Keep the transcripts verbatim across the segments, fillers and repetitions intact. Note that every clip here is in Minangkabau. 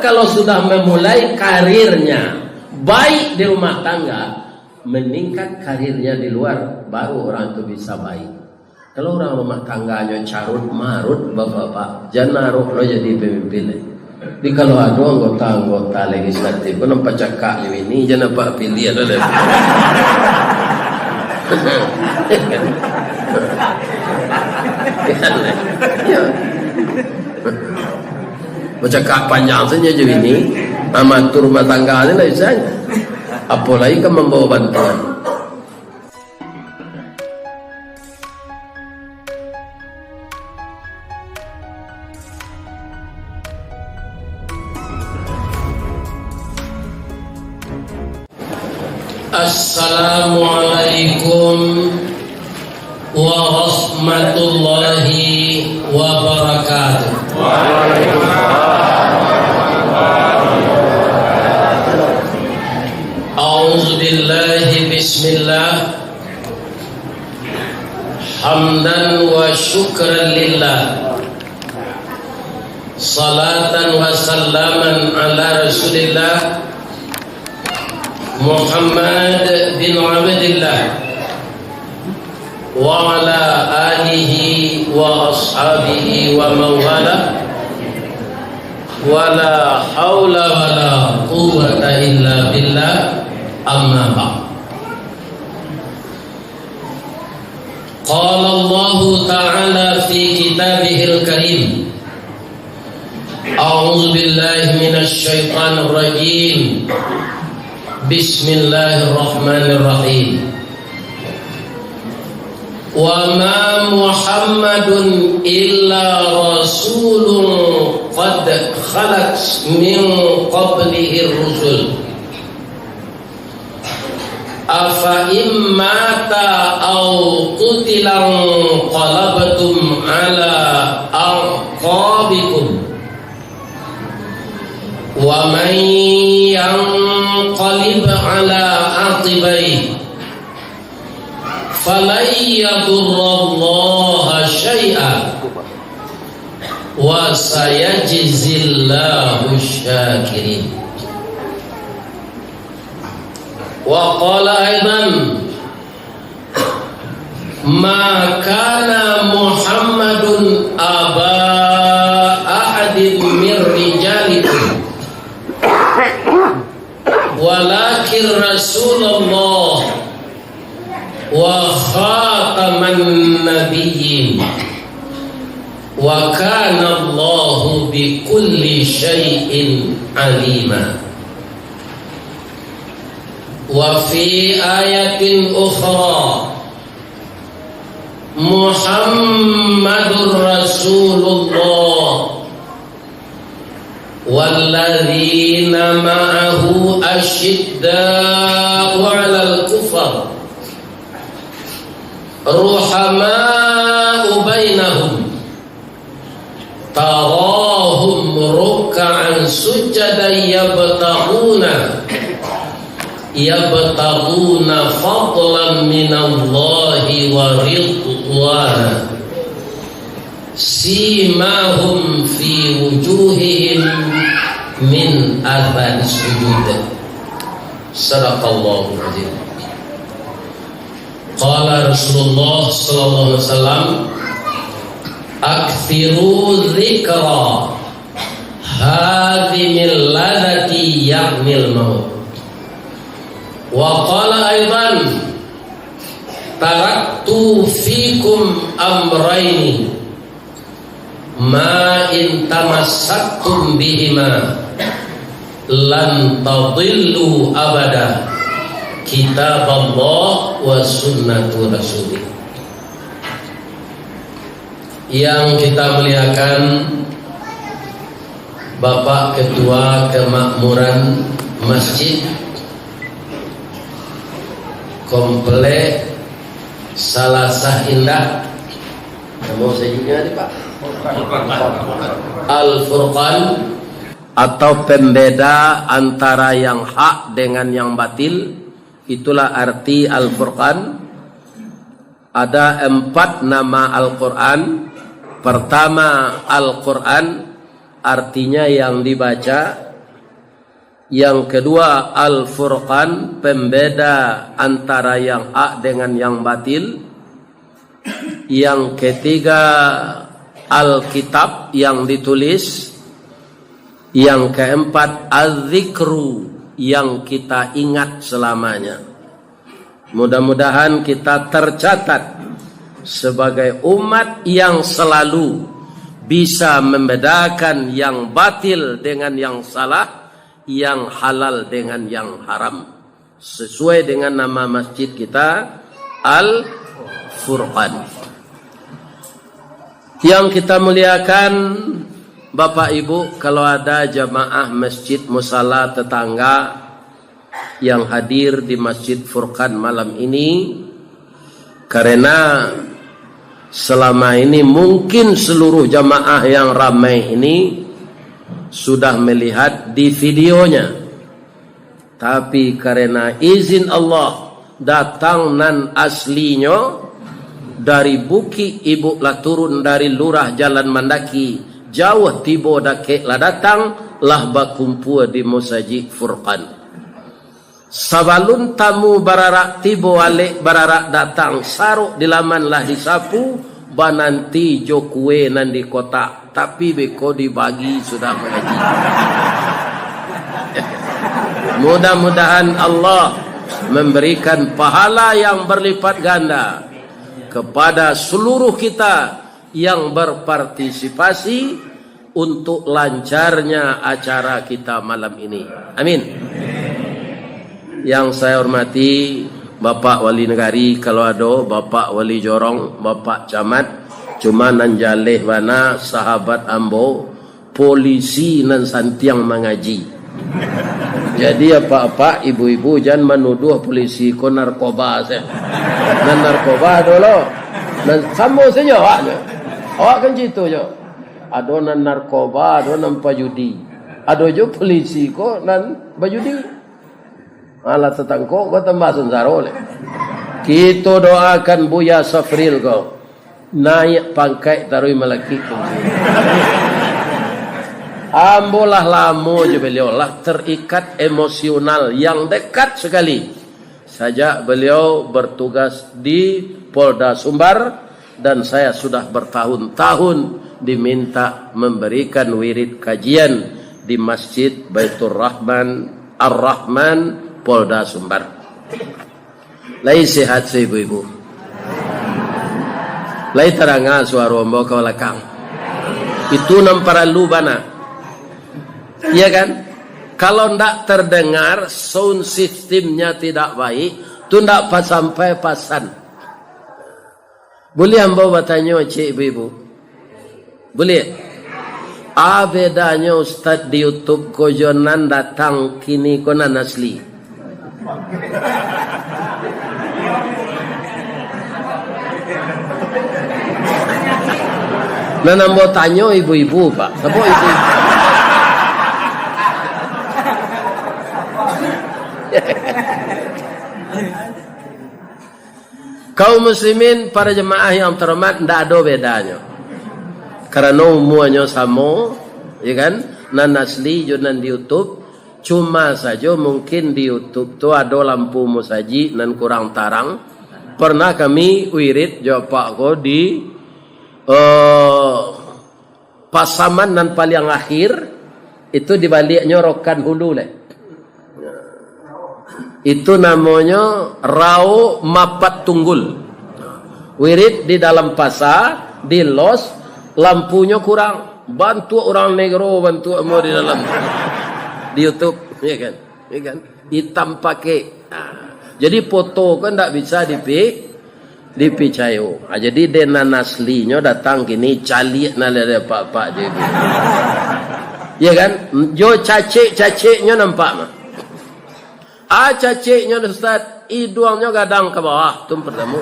Kalau sudah memulai karirnya baik di rumah tangga, meningkat karirnya di luar, baru orang itu bisa baik. Kalau urang rumah tangganyo carut marut, bapak-bapak, jan aroh lo jadi pamimpin lai. Jadi kalau ado anggota-anggota legislatif ko nan pacakak jo bini, jan apak piliah lo lai. Yo. Bacakak panjang sajo jo bini, amatur rumah tangga ni lah bisa. Apolai ka mambawa bantuan. Assalamualaikum warahmatullahi wabarakatuh. A'udzubillahi, bismillah. Hamdan wa syukran lillah. Salatan wa salaman ala Rasulillah Muhammad bin Abdillah wa ala alihi wa ashabihi wa man wala. Wala haula wala quwwata illa billah. Amma ba'd. Qala Allahu ta'ala fi kitabihil karim. A'udzu billahi minasy syaithanir rajim. Bismillahirrahmanirrahim. Wa ma Muhammadun illa rasulun qad khalat min qablihir rusul. Afa in mata aw qutila inqalabtum ala a'qabikum. Wa man yanqalib ala aqibaihi falan yadurrallaha syai'a, wa sayajzillahu syakirin. Wa qala aidan, ma kana Muhammadun aba ahadin min rijalikum, walakin Rasulullah wa khataman nabiyyin, wa kana Allahu bikulli syai'in alima. Wa fi ayatin ukhra, Muhammadur Rasulullah walladzina ma'ahu asyidda'u 'alal kufar, ruhama'u bainahum, tarahum ruk'an sujjadan yabtaghuna, yabtaghuna fadlan minallahi wa ridwana. Simahum fi wujuhihim min athari sujud. Sadaqallahul azim. Qala Rasulullah sallallahu alaihi wasallam, "Aktsiru dzikra hadzimil ladzati," ya'nil maut. Wa qala aidan, "Taraktu fikum amraini, ma in tamassaktum bihima, lan tadillu abada, kitaballah wa sunnatu rasulih." Yang kita muliakan, Bapak Ketua Kemakmuran Masjid Komplek Salasah Indah, nama sajuknya tadi, Pak? Al-Furqan, atau pembeda antara yang hak dengan yang batil, itulah arti Al-Furqan. Ada empat nama Al-Quran. Pertama, Al-Quran, artinya yang dibaca. Yang kedua, Al-Furqan, pembeda antara yang hak dengan yang batil. Yang ketiga, Alkitab, yang ditulis. Yang keempat, Az-Zikru, yang kita ingat selamanya. Mudah-mudahan kita tercatat sebagai umat yang selalu bisa membedakan yang batil dengan yang salah, yang halal dengan yang haram, sesuai dengan nama masjid kita, Al-Furqan. Yang kita muliakan, Bapak Ibu, kalau ada jamaah masjid musala tetangga yang hadir di Masjid Furqan malam ini, karena selama ini mungkin seluruh jamaah yang ramai ini sudah melihat di videonya. Tapi karena izin Allah, datang nan aslinyo dari bukik, ibuk lah turun dari lurah jalan mandaki, jauah tibo dakek lah datang, lah bakumpua di Musajik Furqan. Sabalun tamu bararak tibo, alek bararak datang, sarok di laman lah disapu, bananti jo kue nan di kotak, tapi beko dibagi sudah mangaji. Mudah-mudahan Allah memberikan pahala yang berlipat ganda kepada seluruh kita yang berpartisipasi untuk lancarnya acara kita malam ini. Amin. Yang saya hormati Bapak Wali Negari, kalau ado, Bapak Wali Jorong, Bapak Camat, cuma nan jaleh bana sahabat ambo, polisi nan santiang mangaji. Jadi, apak-apak, ibu-ibu, jan manuduah polisi ko narkoba sajo. Nan narkoba ado lo. Nan samo sajo awaknyo. Awak kan cito jo. Ado nan narkoba, ado nan pajudi. Ado jo polisi ko nan bajudi. Alah tatangkok ko tambah sansaro lai. Kito doakan Buya Safril ko naiak pangkaik taruih malakik ko. Ambo lah lamo jo baliau, lah terikat emosional yang dekat sekali. Sajak baliau bertugas di Polda Sumbar, dan saya sudah bertahun-tahun diminta memberikan wirid kajian di Masjid Baitur Rahman Ar-Rahman, Polda Sumbar. Lai sehat, ibu-ibu? Lai tadanga suaro ambo ka balakang? Itu nan paralu bana. Iya kan? Kalau ndak terdengar, sound systemnya tidak baik, tu ndak pa-, sampai pasan. Buliah ambo batanyo, cek ibu-ibu? Buliah? A bedanyo ustaz di YouTube ko jo nan datang kini ko nan asli? Nan ambo tanyo ibu-ibu, Pak. Sabo ibu-ibu? Kaum muslimin, para jemaah yang terhormat, ndak ado bedanyo. Karano umuanyo samo, ya kan? Nan asli jo nan di YouTube, cuma sajo mungkin di YouTube tu ado lampu musajik nan kurang tarang. Pernah kami wirid jo apak ko di, eh, pasaman nan paliang akhir, itu di baliaknyo Rokan Hulu lai. Itu namonyo Rao Mapat Tunggul. Wirid di dalam pasa, di los, lampunyo kurang. Bantuak urang negro, bantuak ambo di dalam. Di YouTube, ya kan? Ya kan? Itam pakek. Nah, jadi foto ko ndak bisa dipi-, dipicayo. Ha, jadi den nan aslinyo datang kini, caliak nan lah dapek-dapek je. Ya kan? Jo cacek-caceknyo nampak mah. Ah, caceknyo, Ustaz, iduangnyo gadang ka bawah, tu nan partamo.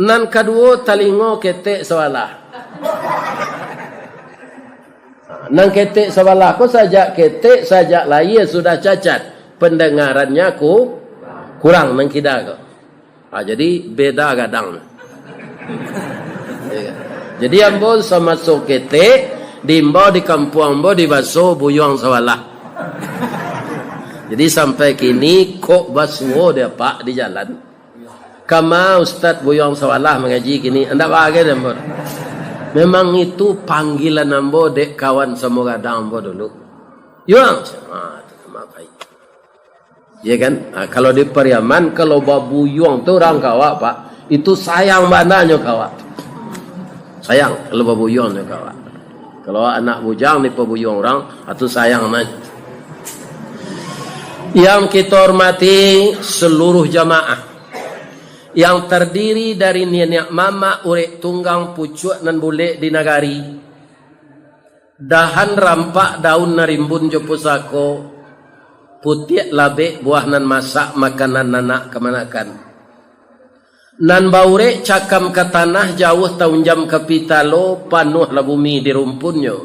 Nan kaduo, talingo ketek sabalah. Nan ketek sabalah ko sajak ketek, sajak lahia sudah cacat. Pendengarannya ku-, kurang nan kida ko. Ha, jadi beda gadang. Ya kan? Jadi ambo samaso ketek, diimbau di kampuang ambo dibaso buyuang sabalah. Jadi sampai kini kok basuo dek apak di jalan. Kama Ustaz Buyuang Sawalah mangaji kini, ndak bagai dek ambo. Memang itu panggilan ambo dek kawan samo gadang ambo dulu. Yuang, ah, tu nama baik. Ya kan? Ah, kalau di Pariaman, kalau babuyuang tu urang ka awak, Pak, itu sayang bananyo ka awak. Sayang kalau babuyuang nyo ka awak. Kalau anak bujang dipabuyuang urang, ah, tu sayang bananyo. Yang kita hormati seluruh jamaah yang terdiri dari niniak mamak, urek tunggang, pucuak nan bulek di nagari, dahan rampak daun nan rimbun jo pusako, putiak labek buah nan masak makanan anak kamanakan. Nan baurek cakam ka tanah, jauah taunjam ka pitalo, panuahlah bumi di rumpunnyo.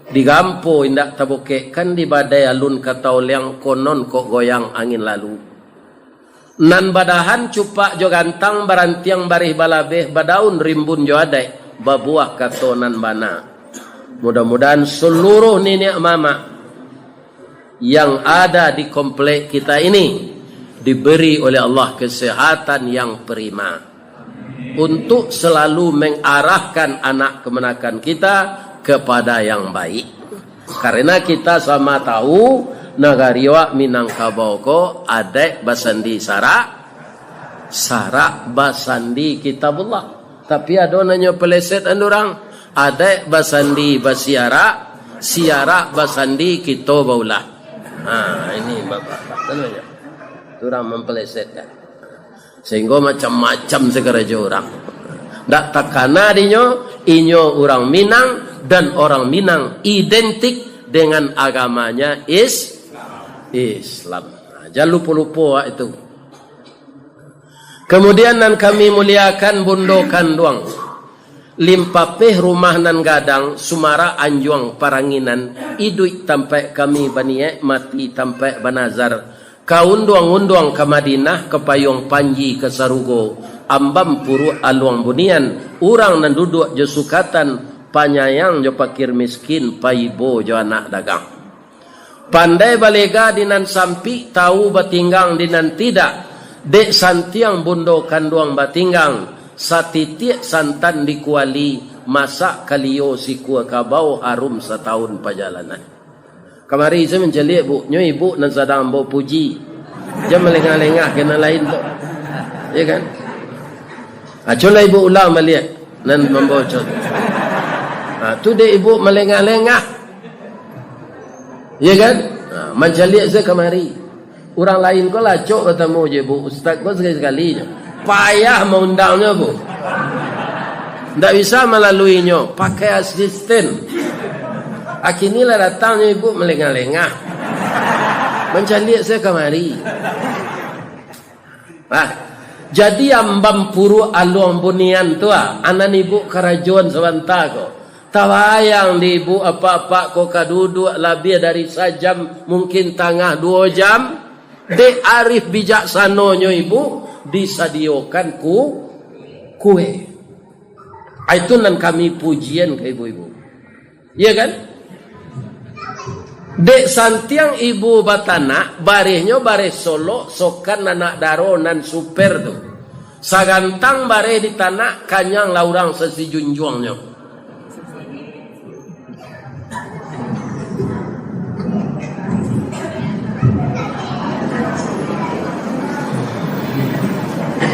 Digampo indak tabukekkan, di badai alun ka taoliang, konon kok goyang angin lalu. Nan badahan cupak jo gantang, barantiang bareh balabeh, badaun rimbun jo adaik, babuah kato nan bana. Mudah-mudahan seluruh niniak mamak yang ada di komplek kita ini diberi oleh Allah kesehatan yang prima untuk selalu mengarahkan anak kemenakan kita kepada yang baik. Karena kita sama tahu, nagari awak Minangkabau ko adaik basandi sarak, sarak basandi Kitabullah. Tapi ado nan nyo peleset andurang, adaik basandi basiarak, siarak basandi kito baulah. Ha, ini bapak, bapak. Itu namanya. Itu urang mempelesetkan. Sehingga macam-macam sagarajo urang. Ndak takana dinyo, inyo urang Minang, dan orang Minang identik dengan agamanya is-, Islam. Nah, jan lupo-lupo awak itu. Kemudian nan kami muliakan Bundo Kanduang, limpapeh rumah nan gadang, sumarak anjuang paranginan, iduik tampaik kami baniaik, mati tampaik banazar, ka unduang-unduang ka Madinah, ka payuang panji ka sarugo, ambam puruak aluang bunian, urang nan duduak jo sukatan, panyayang jo pakir miskin, paibo jo anak dagang. Pandai balega di nan sampik, tawu batinggang di nan tidak. Dek santiang Bundo Kanduang batinggang, satitiak santan di kuali, masak kalio sikua kabau, harum satahun pajalanan. Kamari se mancaliak, Bu, nyo ibu nan sadang ambo puji. Jan malengah-lengah ka nan lain tu. Ya kan? Ah, cubolah ibu ulang baliak nan mambaco tu. Ha, tu dek ibu malengah-lengah. Ya kan? Ha, mancaliak se kamari. Urang lain ko lah acok batamu jo ibu ustaz ko sakali-sakali nyo. Payah maundangnyo, Bu. Ndak bisa malaluinyo, pakai asisten. Akini lah datang nyo ibu malengah-lengah. Mancaliak se kamari. Nah, jadi ambam puruak aluang bunian tu, ah, anan ibu karajoan sabanta ko. Tabayang di ibu apak-apak ko ka duduak labiah dari sajam, mungkin tangah duo jam, dek arif bijaksanonyo ibu disadiokan ku-, kue. Ah, itu nan kami pujian ka ibu-ibu. Iya kan? Dek santiang ibu batanak, barehnyo bareh solok, sokan anak daro nan super tu. Sagantang bareh ditanak, kanyang lah urang sasijunjuangnyo.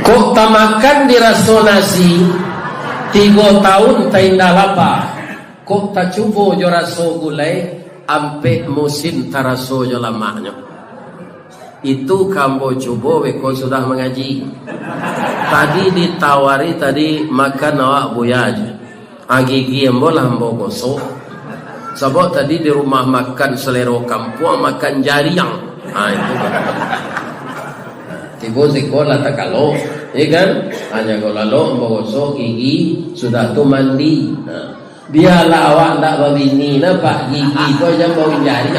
Kok tamakan di raso nasi, tigo taun taindak lapa. Kok tacubo jo raso gulai, ampek musin taraso jo lamaknyo. Itu ka ambo cubo beko sudah mangaji. Tadi ditawari tadi makan awak buya aja. Ah, gigi ambo lah ambo gosok. Sabab tadi di rumah makan Selero Kampuang makan jariang. Ah, itu. Tibo siko lah takalo, ya kan? Hanya ko lalok ambo gosok gigi, sudah tu mandi. Nah. Bialah awak ndak babini, nampak gigi ko jan bau jari.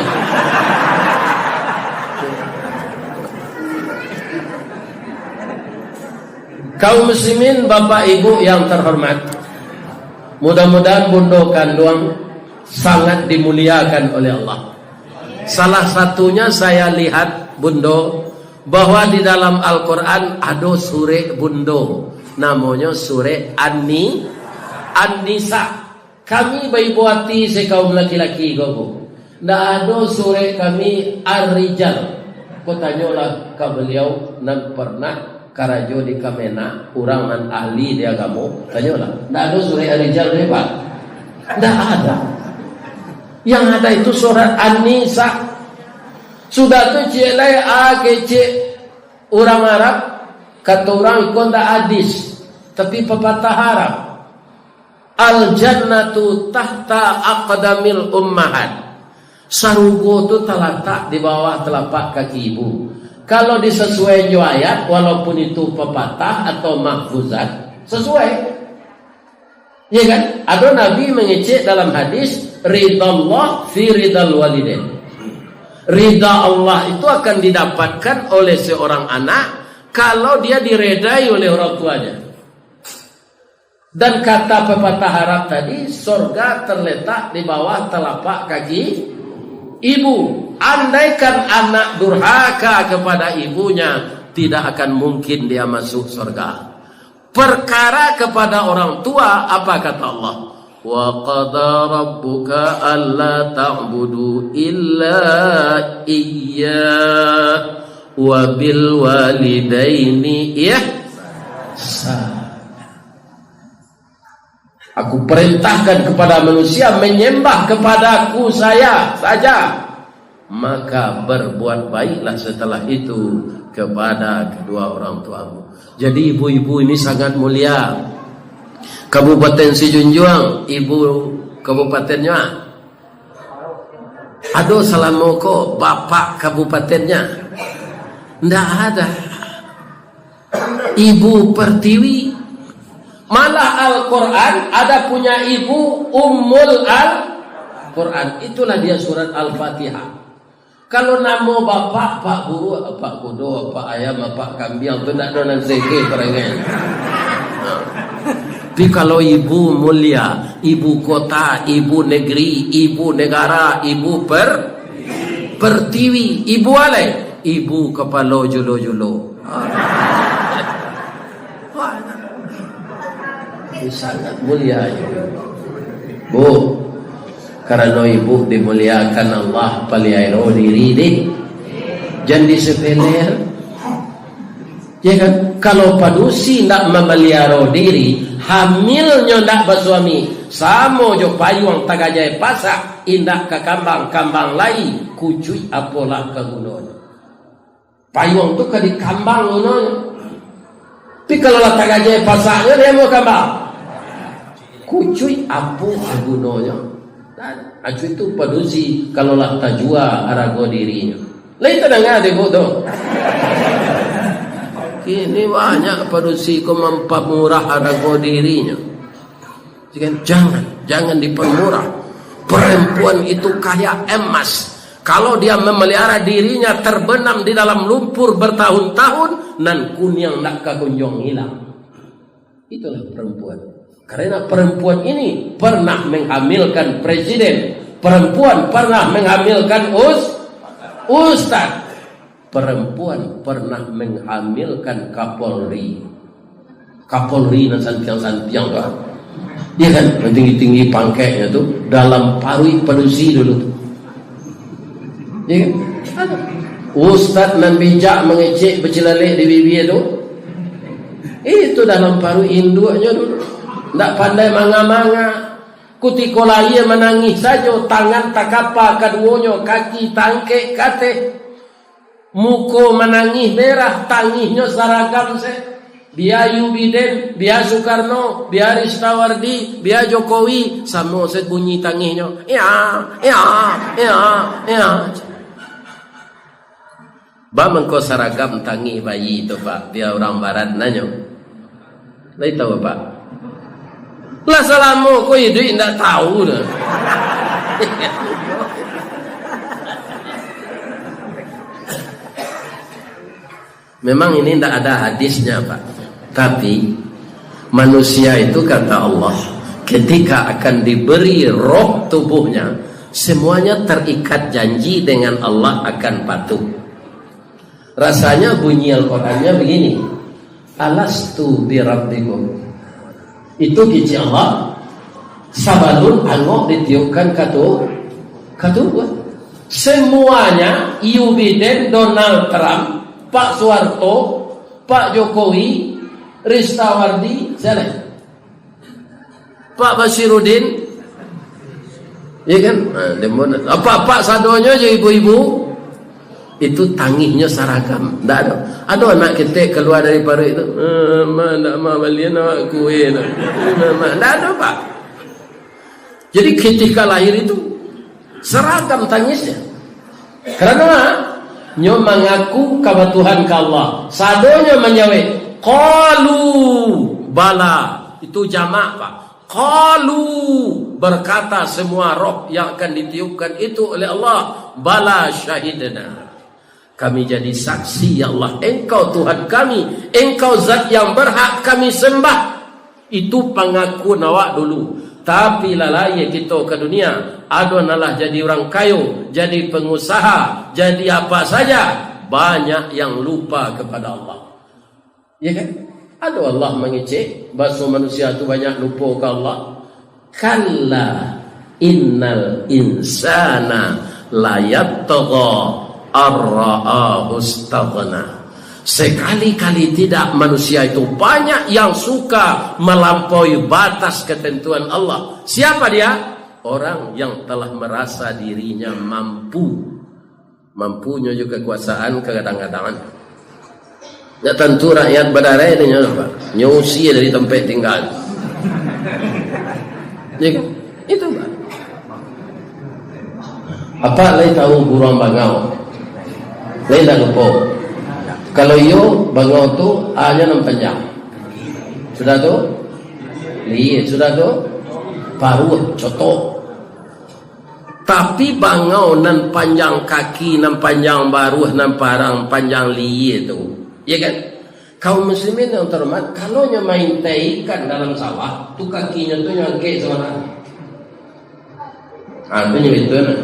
Kaum muslimin, bapak ibu yang terhormat, mudah-mudahan Bundo Kanduang sangat dimuliakan oleh Allah. Salah satunya saya lihat, Bundo, bahwa di dalam Al-Quran ado surek, Bundo, namonyo surek Ani-, An-Nisa. Kami baibo ati sakaum laki-laki ko, Bu. Ndak ado surek kami Ar-Rijal. Ko tanyolah ka baliau nan pernah karajo di Kemenag, urang nan ahli di agamo, tanyolah. Ndak ado surek Ar-Rijal tu, Pak? Ndak ada. Yang ada itu surek An-Nisa. Sudah tu ciek lai, ah, kecek urang Arab, kato urang iko ndak hadis, tapi papatah Arab. Al-jannatu tahta aqdamil ummahat. Sarugo tu talatak di bawah talapak kaki ibu. Kalau disasuaian jo ayat, walaupun itu papatah atau mahfuzat, sasuai. Ya kan? Ado Nabi mangecek dalam hadis, "Ridallah fi ridal walidain." Rida Allah itu akan didapatkan oleh seorang anak kalau dia diredai oleh orang tuanya. Dan kata pepatah Arab tadi, sorga terletak di bawah telapak kaki ibu. Andaikan anak durhaka kepada ibunya, tidak akan mungkin dia masuk sorga. Perkara kepada orang tua, apa kata Allah? "Wa qada rabbuka alla ta'budu illa iyyah wa bil walidaini ihsana." Aku perintahkan kepada manusia menyembah kepada-Ku saya saja. Maka berbuat baiklah setelah itu kepada kedua orang tuamu. Jadi ibu-ibu ini sangat mulia. Kabupaten Sijunjuang, ibu kabupatennyo, ado salamo ko bapak kabupatennya? Ndak ada. Ibu Pertiwi. Malah Al-Quran ada punya ibu, Ummul Al-Quran. Itulah dia surat Al-Fatihah. Kalau namo bapak, Pak Guru, Pak Kudo, Pak Ayam, Pak Kambiang, tu ndak ado nan sege parangai. Tapi kalau ibu mulia, ibu kota, ibu negeri, ibu negara, ibu per-, pertiwi, ibu alai, ibu kapalo julo-julo. Ini sangat mulia ibu. Bu, karano ibu dimuliakan Allah, paliaro diri deh. Jan disepelekan. Ya kan? Kalau padusi ndak mamaliaro diri, hamilnyo ndak basuami, samo jo payuang tagajai pasak, indak ka kambang-kambang lai, kucuik apolah ka gunonyo. Payuang tu ka dikambang gunonyo. Tapi kalau lah tagajai pasaknyo, dia mau kambang. Kucuik apo gunonyo? Acuik tu padusi kalau lah tajua arago dirinyo. Lai tadanga dek ibu tu. Kini banyak padusi ko mampamurah arago dirinyo. Jangan, jangan, jangan dipermurah. Perempuan itu kayak emas. Kalau dia memelihara dirinya terbenam di dalam lumpur bertahun-tahun, nan kuniang ndak ka kunjuang hilang. Itulah perempuan. Karena perempuan ini pernah menghamilkan presiden. Perempuan pernah menghamilkan us-, ustaz. Perempuan pernah menghamilkan Kapolri. Kapolri nan santiang-santiang tu, ah. Iya kan? Nan tinggi-tinggi pangkeknyo tu, dalam paruik padusi dulu tu. Iya kan? Ustaz nan bijak mangecek bacilalek di bibia tu, itu dalam paruik induaknyo dulu. Ndak pandai manga-manga. Kutiko lahia manangih sajo, tangan takapa kaduonyo, kaki taangkek ka ateh. Muko manangih merah, tangihnyo saragam se. Bia Yubiden, bia Sukarno, bia Ristawardi, bia Jokowi, samo se bunyi tangihnyo. Iya, iya, iya, iya. Ba mangko saragam tangih bayi tu, Pak? Bia urang barat nanyo. Lai tahu, Pak? Lah salamo ko iduik ndak tahu doh. Memang ini ndak ada hadisnya, Pak. Tapi, manusia itu, kata Allah, ketika akan diberi roh tubuhnya, Semuanya terikat janji dengan Allah akan patuh. Rasanya bunyi Al-Qurannya begini, "Alastu birabbikum." Itu kicik Allah. Sabalun angok ditiupkan katu-, katubuah. Semuanya, Joe Biden, Donald Trump, Pak Soeharto, Pak Jokowi, Ristawardi, siapa lagi? Pak Basirudin, ya kan? Ha, dia pun, apak-apak sadonyo jo ibu-ibu, itu tangihnyo saragam. Ndak ado. Ado anak ketek kalua dari paruik tu, "Eh, ma, ndak ma, balian awak kue tu." Ma, ma. Ndak ado, Pak. Jadi, ketika lahir itu, saragam tangisnya. Karano nyo mangaku kabatuhan ka Allah. Sadonyo manjawek, "Qalu bala." Itu jamak, Pak. "Qalu," berkata semua roh yang akan ditiupkan itu oleh Allah, "Bala syahidna." Kami jadi saksi, ya Allah, Engkau Tuhan kami, Engkau zat yang berhak kami sembah. Itu pangakuan awak dulu. Tapi lah lahia kito ka dunia, ado nan lah jadi urang kayo, jadi pangusaha, jadi apa saja, banyak yang lupa kepada Allah. Ya kan? Ado Allah mangecek, baso manusia tu banyak lupo ka Allah. Kalla innal insana layatgha arra'ahu istaghna. Sekali-kali tidak manusia itu banyak yang suka melampaui batas ketentuan Allah. Siapa dia? Orang yang telah merasa dirinya mampu. Mampunyo jo kakuasaan kagadang-gadangan. Ndak tantu rakyat badarai dek nyo, Pak. Nyo usia dari tampek tingga. Ya kan? Itu, Pak. Apak lai tahu buruang bangau? Lai ndak lupo? Kalau iyo, bangau tu anyo nan panjang. Sudah tu, liek. Sudah tu, paruah, cotok. Tapi bangau nan panjang kaki, nan panjang baruah, nan parang panjang liek tu, ya kan? Kaum muslimin yang terhormat, kalau nyo maintai ikan dalam sawah, tu kakinyo tu nyo angkek sabalah. Ha, tu nyo itu nah.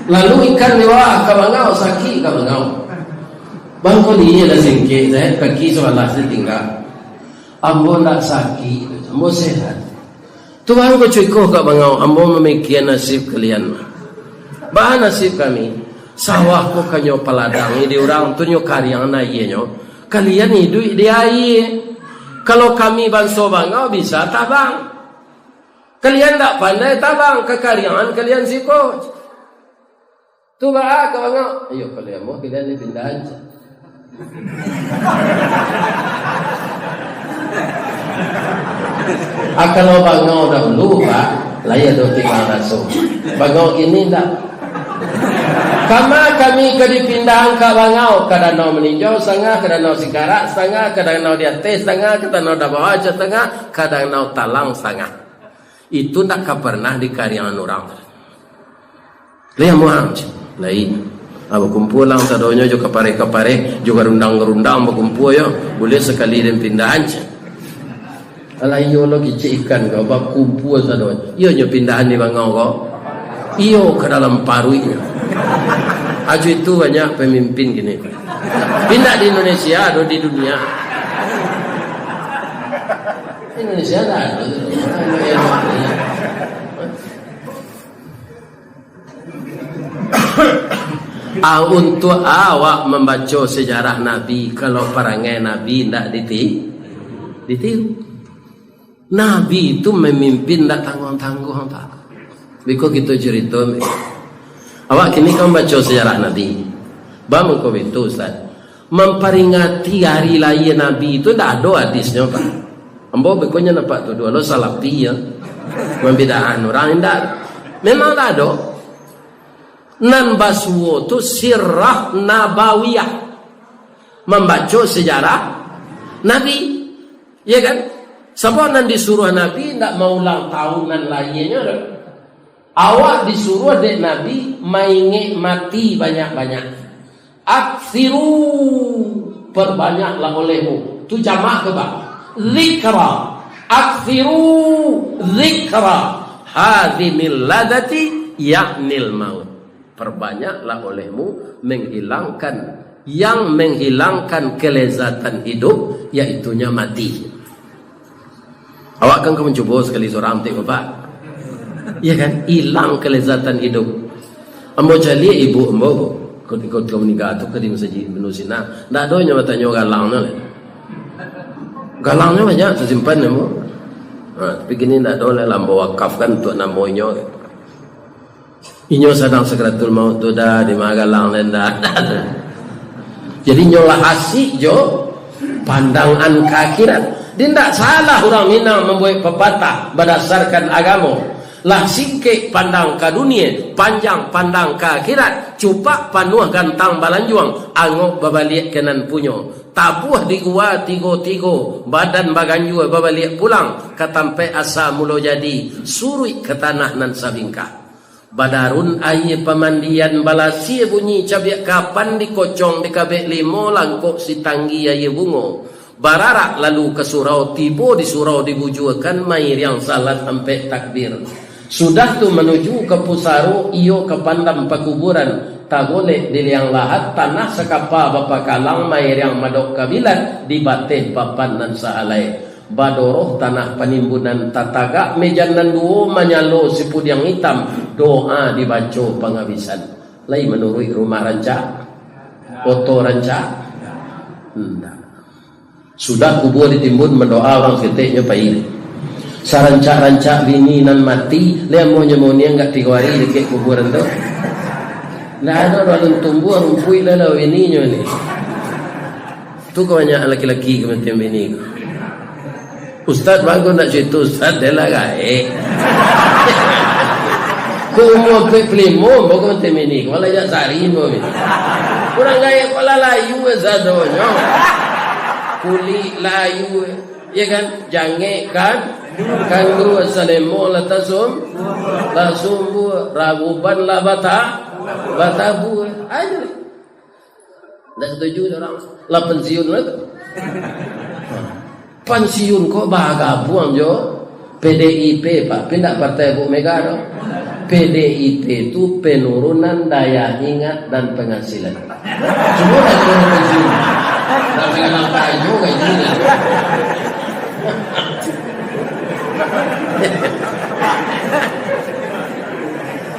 Lalu ikan di bawah ka bangau, sakik ka bangau. Bang, ko liek lah singkek, saya kaki sabalah saja tingga. Ambo ndak sakik, ambo sehat. Tuhan ko cuko ka bangau, ambo mamikia nasib kalian. Baa nasib kami? Sawah ko kanyo paladangi di urang tu, nyo kariang aianyo. Kalian iduik di aia. Kalau kami banso bangau bisa tabang. Kalian ndak pandai tabang, kakariangan kalian siko. Tu baa ka bangau? Iyo, kalau amuah kalian ni pindahan. Ah, kalau bangau dahulu, Pak, lah iyo tu timbang raso. Bangau kini ndak. Kama kami ka dipindahan ka bangau, ka Danau Maninjau satangah, ka Danau Singkarak satangah, ka Danau di Ateh satangah, ka Danau di Bawah satangah, ka Danau Talang satangah. Itu ndak ka pernah dikariangan urang. Lai amuah, cik. Lai. Ah, bakumpua lah sadonyo jo kapareh-kapareh, jo garundang-garundang bakumpua yo. Buliah sakali den pindahan, cik. Alah, iyo lo kicik ikan ko, bakumpua sadonyo. Iyo nyo pindahan di bangau ko. Iyo ka dalam paruiknyo. Ajo itu banyak pamimpin kini. Pindah di Indonesia, ado di dunia. Indonesia ndak ado tu. Ah, untuak awak mambaco sejarah Nabi, kalau parangai Nabi ndak diti-, ditiru. Nabi tu mamimpin ndak tangguang-tangguang, Pak. Biko kito carito, awak kini ka mambaco sejarah Nabi. Baa mangko baitu, Ustaz? Mamparingati ari lahia Nabi tu ndak ado hadisnyo, Pak. Ambo beko nyo nampak tuduah lo salafi, yo. Mambidahan urang, indak. Memang ndak ado. Nan basuo tu sirah nabawiyah. Mambaco sejarah Nabi. Ya kan? Sabab nan disuruah Nabi ndak maulang tahun nan lahianyo doh. Awak disuruah dek Nabi maingek mati banyak-banyak. Aksiru, perbanyaklah olehmu. Tu jamak tu, Pak. Zikra. Aksiru zikra. Azimil ladzati yaknil maut. Perbanyaklah olehmu menghilangkan, yang menghilangkan kelezatan hidup, yaitunya mati. Awak kan ka mancubo sakali surang, Bapak? Iya kan? Hilang kelezatan hidup. Ambo caliak ibu ambo ko, ikut-ikut ka maningga tu ka di masajik Ibnu Sina. Ndak ado nyo batanyo galangnyo lai. Galangnyo banyak tasimpan ambo. Ha, tapi kini ndak ado lai, lah ambo wakafkan untuak namo inyo. Inyo sadang sakaratul maut tu dah, di ma galang den dah. Jadi, nyo lah asik jo pandangan ka akhirat. Di ndak salah urang Minang mambuek papatah badasarkan agamo. Lah singkek pandang ka dunia, panjang pandang ka akhirat, cupak panuah gantang balanjuang, angok babaliak ka nan punyo. Tabuah di gua tigo-tigo, badan baganjua babaliak pulang ka tampek asa mulo jadi, suruik ka tanah nan sabingkah. Badarun aia pamandian, balasia bunyi cabiak kapan, dikocong dikabek limo, langkok sitanggi aia bungo. Bararak lalu ka surau, tibo di surau dibujuakan, mairiang salat ampek takbir. Sudah tu manuju ka pusaro, iyo ka pandam pakuburan, tagolek di liang lahat, tanah sakapa bapakalang, mairiang madok kabilat, di bateh papan nan sahalai. Badoroh tanah panimbunan, tatagak mejan nan duo, manyalo sipudiang itam, doa dibaco pangabisan. Lai manuruik rumah rancak? Oto rancak? Indak. Sudah kubua ditimbun, mandoa urang saketek nyo pai. Sarancak-rancak bini nan mati, lai amuah nyo mauniang agak tigo ari dakek kuburan tu. Ndak ado alun tumbuah rumpuik lah, lah bini nyo ni. Tu kabanyakan laki-laki ka mati bini ko. Ustaz bagus nak cerita, ustaz dia lah gaek. Ko umur ampek puluah limo, baru ka mati bini ko, malah jak sari mo ni. Urang gaek ko lah layu sadonyo. Kulik layu, ya kan? Jangek kan? Kanduang salemo lah tasum, lah sumbuah, rabuban lah bata-, batabua. Ayo. Ndak setuju urang. Lah pensiun lah tu. Pensiun kok bagabuang jo P D I P, Pak. Pindah partai Buk Mega tu. P D I P tu penurunan daya ingat dan penghasilan. Cuma dah turun pensiun. Dah tengah nampak aja gaji dia.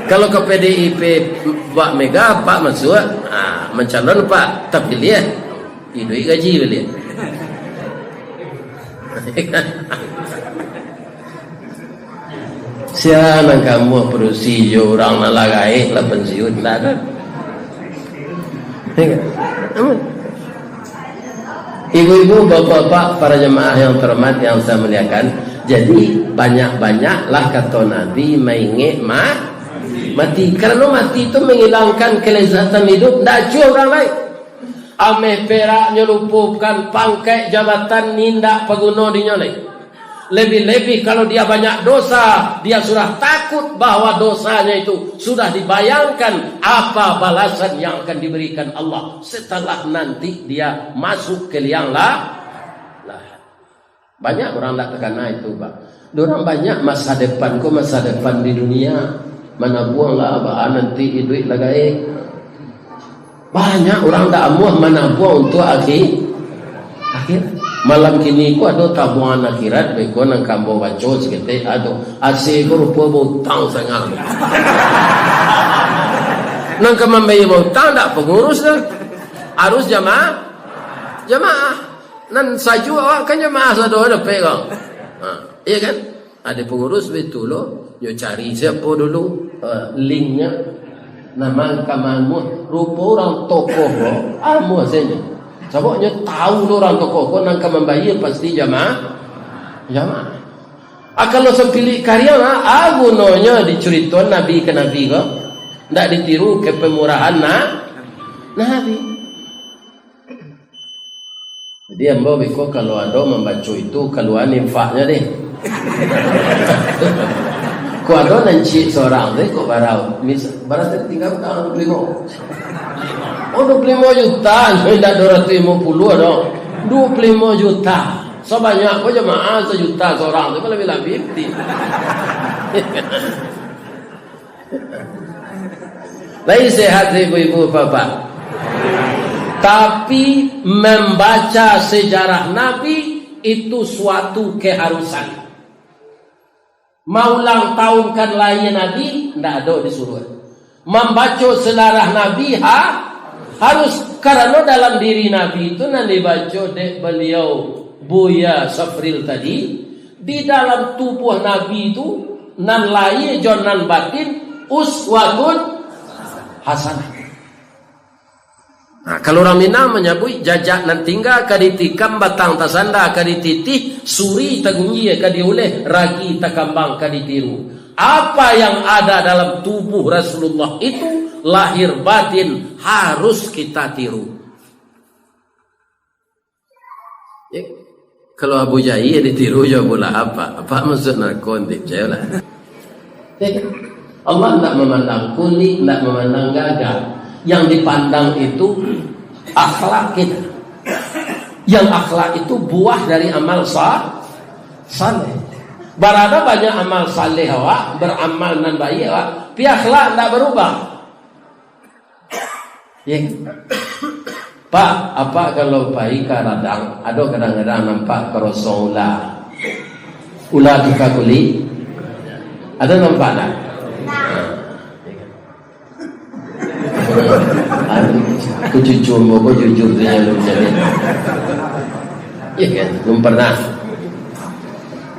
Kalau ka P D I P Pak Mega, Pak masuak, ah, mancalon Pak, tapiliah, iduik gaji baliak. Sia nan kamu padusi jo urang nan lah gaek, lah pensiun, ndak ado. Ya kan? Ibu-ibu, bapak-bapak, para jemaah yang terhormat, yang saya muliakan, jadi banyak-banyaklah, kato Nabi, maingek ma-, mati. Karena mati itu menghilangkan kelezatan hidup, ndak acuah urang lai. Ameh peraknyo lupo, bukan pangkek jabatan, indak paguno dinyo lai. Lebih-lebih kalau dia banyak dosa, dia sudah takut bahwa dosanya itu sudah dibayangkan apa balasan yang akan diberikan Allah setelah nanti dia masuk ke liang la-, lahat. Banyak urang ndak takana itu, Pak. Urang banyak masa depan ko, masa depan di dunia. Manabuang lah, baa nanti iduik lah gaek. Banyak urang ndak amuah manabuang untuak akhi-, akhirat. Malam kini ko ado tabuangan akhirat, beko nan ka ambo baco saketek ado. A C ko rupo bautang sangaik. Nan ka mambayia bautang ndak pangurus doh. Harus jamaah. Jamaah. Nan sajuak awak kan jamaah sado dapek ko. Ha, iya kan? Ado pangurus baitu lo, nyo cari siapo dulu, eh, linknya. Nah, mangka mamuah. Rupo urang tokoh ko, amuah sajo. Sabab nyo tahu lo urang tokoh ko nan ka mambayia pasti jamaah. Jamaah. Ah, kalau sampilik kariang, ah, ah, gunonyo dicuritoan nabi ka nabi ko. Ndak ditiru ka pamurahan na-, nabi. Jadi, ambo beko kalau ado mambaco itu, kalua infaknyo deh. Kok ado nan ciek sorang tu, kok barau. Mis-, barang tadi tingga utang duo puluah limo. Oh, duo puluah limo juta, indak duo ratuih limo puluah doh. Duo puluah limo juta. Sabanyak ko jamaah sajuta sorang tu, kan labiah-labiah piti. Lai sehat, ibu-ibu, bapak? Tapi, membaca sejarah Nabi itu suatu keharusan. Maulang tahunkan lahia Nabi, ndak ado disuruah. Mambaco sejarah Nabi, ha, harus, karano dalam diri Nabi tu nan dibaco dek baliau, Buya Safril tadi, di dalam tubuah Nabi tu, nan lahia jo nan batin, uswatun hasanah. Nah, kalau urang Minang manyabuik, jajak nan tingga ka ditikam, batang tasanda ka dititih, suri tagunjia ka diuleh, ragi takambang ka ditiru. Apa yang ada dalam tubuh Rasulullah itu, lahir batin, harus kita tiru. Ya. Kalau Abu Jahil ditiru jo Abu Lahab, Pak. Apa maksud narako, nanti picayolah. Ya kan? Allah ndak mamandang kulik, ndak mamandang gagah. Yang dipandang itu akhlak kita. Yang akhlak itu buah dari amal sa-, saleh. Barada banyak amal saleh awak, baramal nan baik awak, pi akhlak ndak barubah. Ya. Pak, apak kalau pai ka ladang, ado kadang-kadang nampak karosong ula. Ula tukar kulik. Ado nampak tak? Anu, aku cucu ambo ko jujur sajo, lu jadi. Ya kan? Belum pernah.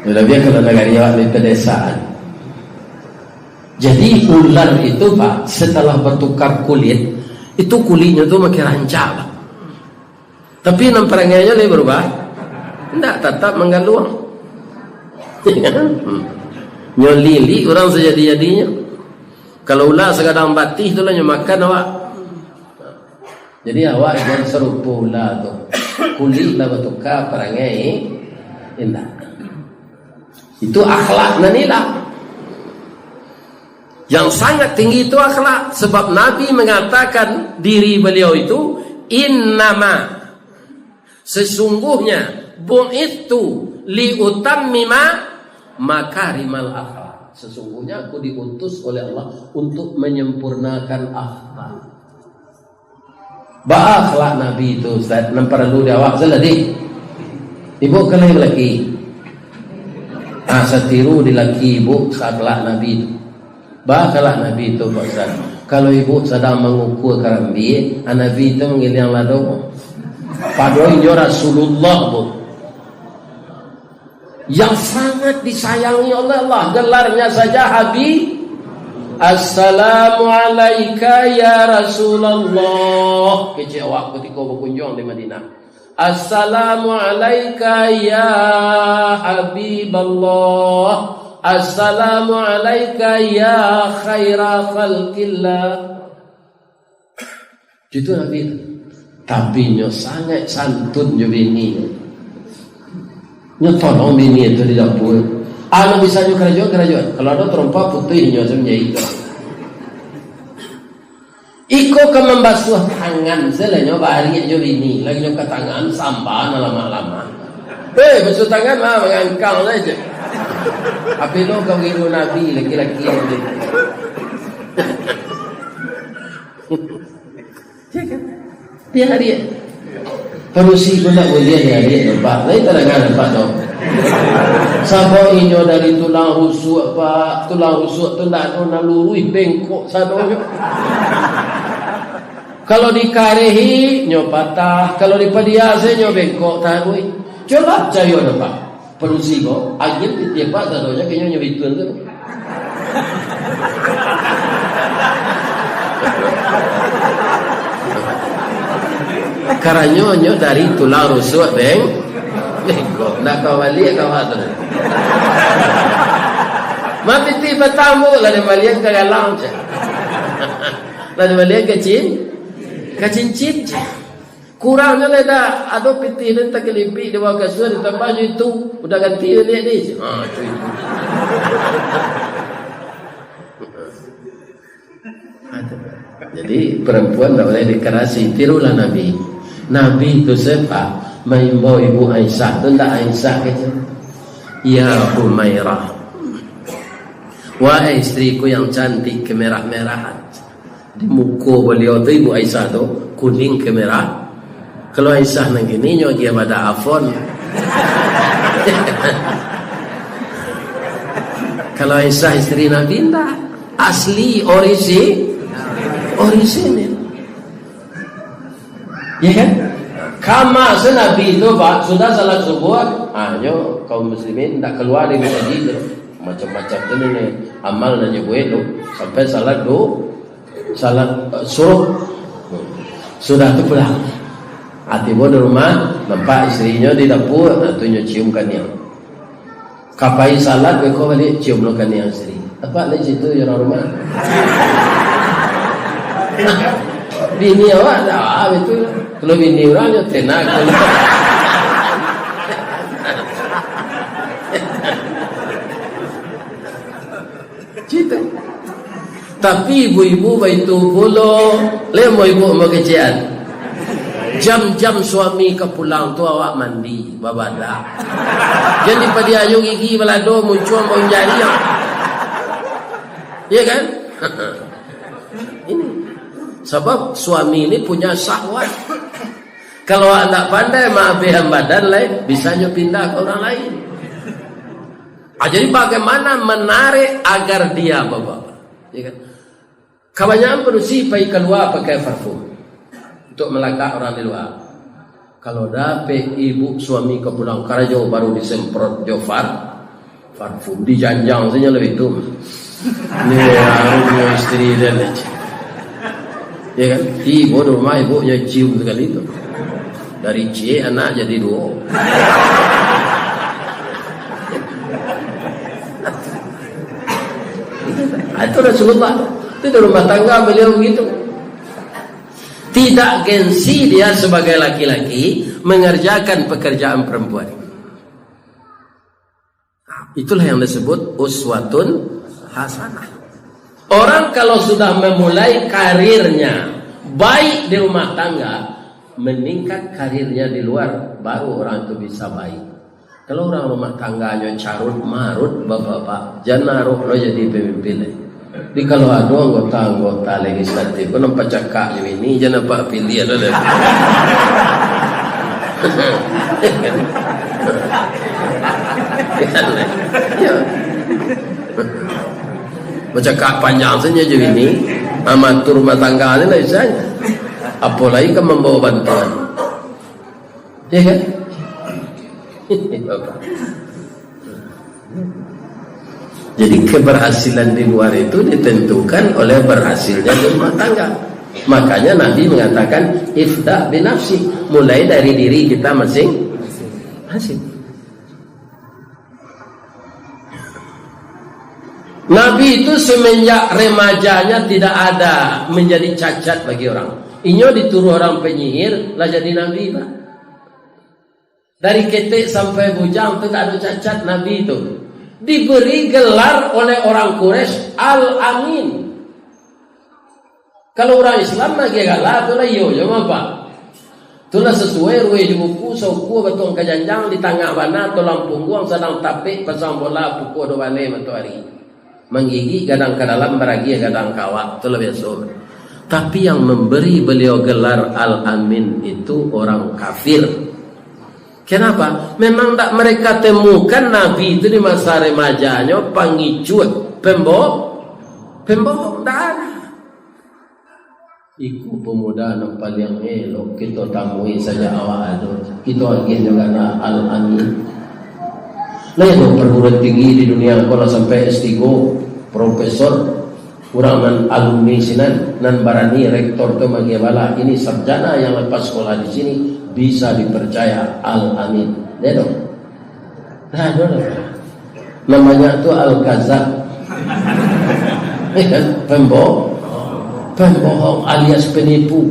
Lebih kalau nagari awak di pedesaan. Jadi, ular itu, Pak, setelah bertukar kulit, itu kulitnya tu makin rancak, Pak. Tapi, nan parangainyo lai berubah? Ndak, tatap manggaluang. Hmm. Nyo lilik urang sajadi-jadinyo. Kalau ular sagadang batih tu lah nyo makan awak. Jadi, awak jan sarupo ular tu. Kulik lah batuka, parangai indak. Itu akhlak nan ilang. Yang sangat tinggi itu akhlak, sebab Nabi mengatakan diri beliau itu, "Innama, sesungguhnya, bu'itsu liutammima makarimal akhlak." Sesungguhnya aku diutus oleh Allah untuk menyempurnakan akhlak. Baa akhlak Nabi tu, Ustaz, nan paralu di awak salah deh. Ibu kan laki-laki. Ah, satiru di laki ibu, akhlak Nabi tu. Baa akhlak Nabi tu, Pak Ustaz. Kalau ibu sadang mangukua karambia, ah, Nabi tu manggiliang lado. Padahal inyo Rasulullah, Bu. Yang sangat disayangi oleh Allah, gelarnya saja Habib. "Assalamu alaika ya Rasulullah." Kecek awak ketika berkunjung di Madinah. "Assalamu alaika ya Habiballah. Assalamu alaika ya khaira khalqillah." Itu Nabi tu. Tapi nyo sangaik santun jo bini nyo. Nyo tolong bini tu di dapua. Anu bisa nyo karajoan, karajoan. Kalau ado tarompa putuih nyo tu manjahit tu. Iko ka mambasuah tangan, salah nyo bariak jo bini, lagi nyo ka tangan, samba nan lamak-lamak. Eh, basuah tangan mah, mangangkang sajo. Tapi lo ka mangiru Nabi, laki-laki tadi. Ya kan? Dia hadiah. Padusi ko ndak buliah diariak tu, Pak. Lain tadanga, Pak, tu. Sabab inyo dari tulang rusuk, Pak. Tulang rusuk tu ndak ado nan luruih, bengkok sadonyo. Kalau dikarehi, nyo patah. Kalau dipadiasi, nyo bengkok taruih. Cubolah picayo tu, Pak. Padusi ko, agiah pitih Pak sadonyo ka inyo nyo bituan tu. Karanyo nyo dari tulang rusuk beng-, bengkok. Ndak ka baliak ka awak tu. Mah pitih patah, Bu, lah dibaliak ka galang, ceh. Lah dibaliak ka cin-, ka cincin, ceh. Kurangnyo lai dak, ado pitih nan takalipik di bawah kasua, ditambah jo itu, udah ganti baliak ni. Ha, itu, itu. Jadi, perempuan ndak boleh dikerasi, tirulah Nabi. Nabi tu sempat maimbau Ibu Aisyah, tu ndak Aisyah kecek, "Ya Humairah, Wahai istriku yang cantik kemerah-merahan. Di muko baliau tu, Ibu Aisyah tu, kuning kemerah. Kalau Aisyah nan kini, nyo agiah badak Avon. Kalau Aisyah isteri Nabi, ndak. Asli, orisi-, orisinil. Ya kan? Kama se Nabi tu, Pak, sudah salat subuh, ah, nyo kaum muslimin ndak kalua dari masajid tu. Macam-macam tu ni, amal nan nyo buek tu, sampai salat du-, salat, eh, suruh. Sudah tu pulang. Ah, tibo di rumah, nampak isterinyo di dapur, ah, tu nyo cium kaniang. Ka pai salat, beko baliak, cium lo kaniang isteri. Apak lai situ jo urang rumah. Bini awak, dah, betul. Kalau bini urang, yo tenak. Cito. Tapi ibu-ibu baitu pulo, lemo ibu mau kecekan. Jam-jam suami ka pulang tu awak mandi, babadak. Jan dipadiayo gigi balado, muncuang bau jari. Ya kan? Ini. Sabab suami ini punya syahwat. Kalau awak ndak pandai maabihan badan lai, bisa nyo pindah ka urang lain. Ah, jadi bagaimana menarik agar dia, Bapak-bapak? Ya kan? Kabanyakan padusi pai kalua pakai parfum untuk malagak urang di lua. Kalau dapek ibu suami ka pulang karajo baru disemprot jo par-, parfum, dijanjang sajo lah itu. Ni harumnyo isteri dia ni. Ya kan? Tibo di rumah, ibunyo cium sakali tu. Dari ciek anak jadi duo. Ah, itu Rasulullah. Itu di rumah tangga beliau begitu. Tidak gengsi dia sebagai laki-laki mengerjakan pekerjaan perempuan. Itulah yang disebut uswatun hasanah. Orang kalau sudah memulai karirnya baik di rumah tangga, meningkat karirnya di luar, baru orang itu bisa baik. Kalau urang rumah tangganyo carut marut, bapak-bapak, jan arok lo jadi pamimpin lai. Jadi kalau ado anggota-anggota legislatif ko nan pacakak jo bini, jan apak piliah lo lai. Yo. Bacakak panjang sajo jo bini, amatur rumah tangga ni lah bisa. Apo lai ka mambawa bantuan. Ya kan? Jadi keberhasilan di luar itu ditentukan oleh berhasilnya di rumah tangga. Makanya Nabi mengatakan, "Ibda' binafsi," mulai dari diri kita masing-masing. Nabi itu semenjak remajanya tidak ada menjadi cacat bagi orang. Inyo dituduah orang penyihir, lah jadi nabi, Pak. Dari ketek sampai bujang tu tak ada cacat Nabi tu. Diberi gelar oleh orang Quraisy Al-Amin. Kalau urang Islam lagi galak tu lah iyo je, Bapak. Tu lah sasuai ruweh jo buku, saukua batuang ka janjang, di tangah bana tulang pungguang, sadang tapek pasang bola pukua duo baleh matoari. Manggigik gadang ka dalam, baragiah gadang ka awak, tu lah biaso. Tapi yang memberi beliau gelar Al-Amin itu orang kafir. Kenapa? Memang ndak mereka temukan Nabi itu di masa remajanyo pangicuah, pembo-, pembohong, ndak ada. Iko pemuda nan paliang elok kito tamui sajak awak ado. Kito agiah nyo gelar Al-Amin. Lah ado perguruan tinggi di dunia ko lah sampai S tiga, profesor, urang nan alumni sinan, nan barani rektor tu maagiah bala, ini sarjana yang lepas sekolah di sini, bisa dipercaya, Al-Amin. Lah ado. Lah ado lah. Namanya tu Al-Kazab. Ya kan? Pembo-, pembohong alias penipu.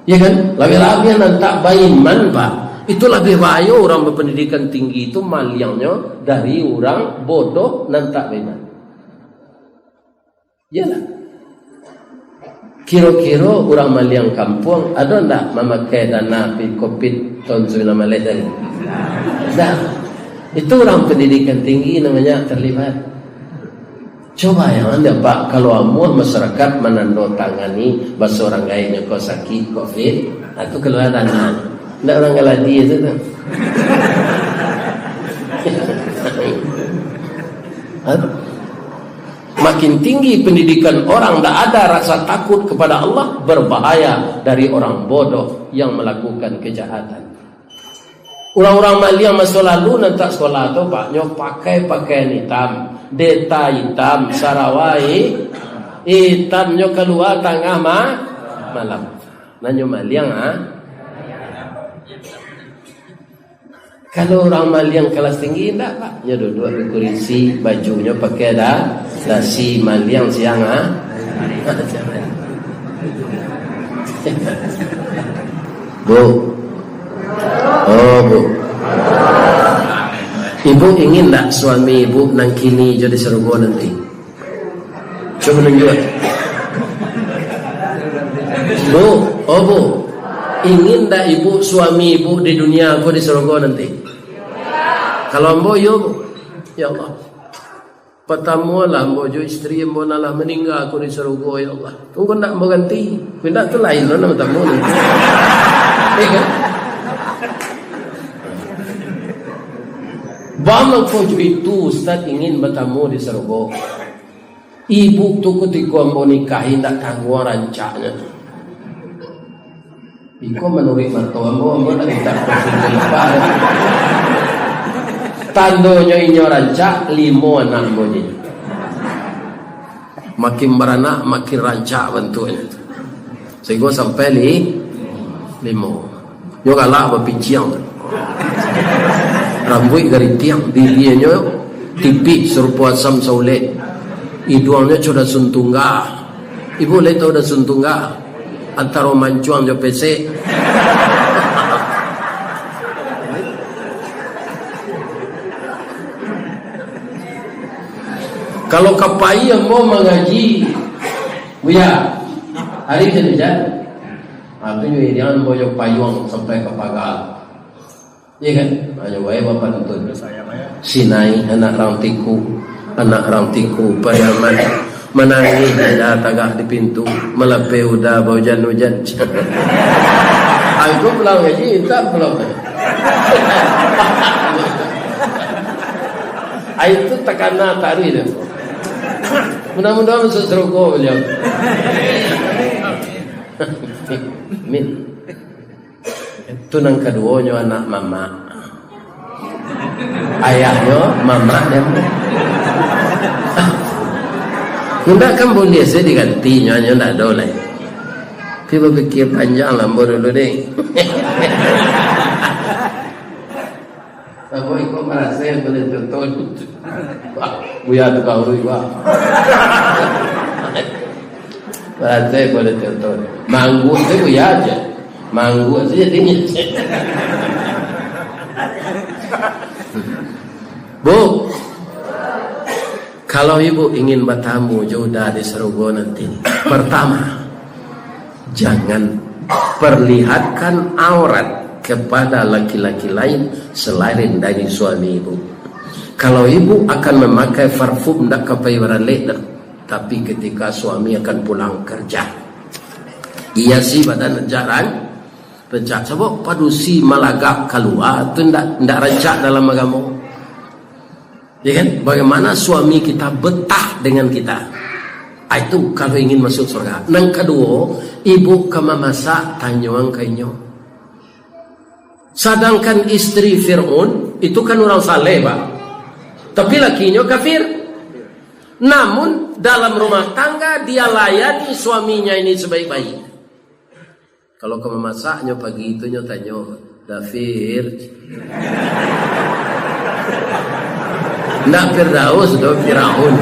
Ya kan? Labiah-labiah nan tak baiman, Pak. Itu labiah bahayo urang berpendidikan tinggi itu maliangnyo dari urang bodoh nan tak baiman. Iyolah. Kiro-kiro urang maliang kampuang ado ndak mamakai dana pi covid tahun sambilan baleh tadi? Ndak. Itu urang pendidikan tinggi namanya terlibat. Coba yang anda, Pak, kalau amuah masyarakat manandatangani baso urang gaeknyo ko sakik covid, ha, tu kalua dana. Ndak urang Galadi tu tu. Ha? Makin tinggi pendidikan orang, ndak ada rasa takut kepada Allah, berbahaya dari orang bodoh yang melakukan kejahatan. Urang-urang maliang maso lalu nan tak sekolah tu, Pak, nyo pakai pakaian itam, deta itam, sarawai itam, nyo kalua tangah ma-, malam. Nah, nyo maliang, ha? Kalau urang maliang kelas tinggi, indak, Pak. Nyo duduak di kurisi, bajunyo pakai da-, dasi, maliang siang, ha? Bu. Oh, Bu. Ibu ingin ndak suami ibu nan kini jo di sarugo nanti? Cubo nunjuak. Bu, oh, Bu. Ingin ndak ibu suami ibu di dunia ko di sarugo nanti? Kalau ambo, iyo, Bu. Ya Allah. Patamuanlah ambo jo istri ambo nan lah maningga ko di sarugo, ya Allah. Tunggu ndak ambo ganti. Indak tu lain lo nan batamu ni. Ya kan? Bamangko jo itu, Ustaz ingin batamu di sarugo. Ibu tu kutiko ambo nikahi ndak tangguang rancaknyo tu. Iko manuruik mato ambo, ambo ndak mintak kursi tu lapah. Tandonyo inyo rancak, limo anak ambo ni. Makin baranak, makin rancak bantuaknyo tu. Sahinggo sampai li-, limo. Nyo galak bapiciang tu. Rambuik garitiang, bibianyo tipih sarupo asam saulek. Iduangnyo co dasun tungga. Ibu lai tahu dasun tungga? Antaro mancuang jo pesek. Kalau ka pai ambo mangaji, Buya, hari Senin, ha, tu jo iriangan ambo jo payuang sampai ka paga. Iya kan? Ha, nyo bae bapantun. Sinai, anak rang Tiku, anak rang Tiku, Pariaman, manangih dada tagak di pintu, malapeh uda baujan-ujan. Aku pulang ngaji, intan pulang. Ai tu takana taruih tu. Mudah-mudahan masuk sarugo baliau. Amin. Tu nan kaduonyo anak mamak. Ayahnyo mamak dan indak kan buliah se diganti nyo, nyo ndak ado lai. Tapi bapikia panjang lah ambo dulu deh. Ambo iko marasai buliah contoh. Wah, Buya tu kau, wah. Marasai buliah contoh. Mangguak tu Buya aja. Mangguak saja dingin. Bu, kalau ibu ingin batamu jo uda di sarugo nanti, pertama, jangan perlihatkan aurat kepada laki-laki lain selain dari suami ibu. Kalau ibu akan memakai parfum, ndak ka pai baralek doh. Tapi ketika suami akan pulang kerja, hiasi badan rancak, rancak. Sabab padusi malagak kalua tu ndak, ndak rancak dalam agamo. Ya kan? Bagaimana suami kita betah dengan kita. Ah, itu kalau ingin masuk surga. Nan kaduo, ibu ka mamasak, tanyoan ka inyo. Sadangkan istri Fir'aun itu kan urang saleh, Pak. Tapi lakinyo kafir. Namun, dalam rumah tangga, dia layani suaminya ini sebaik-baik. Kalau ka mamasaknyo pagi tu, nyo tanyo, "Dafir." Ndak Firdaus doh, Firaun.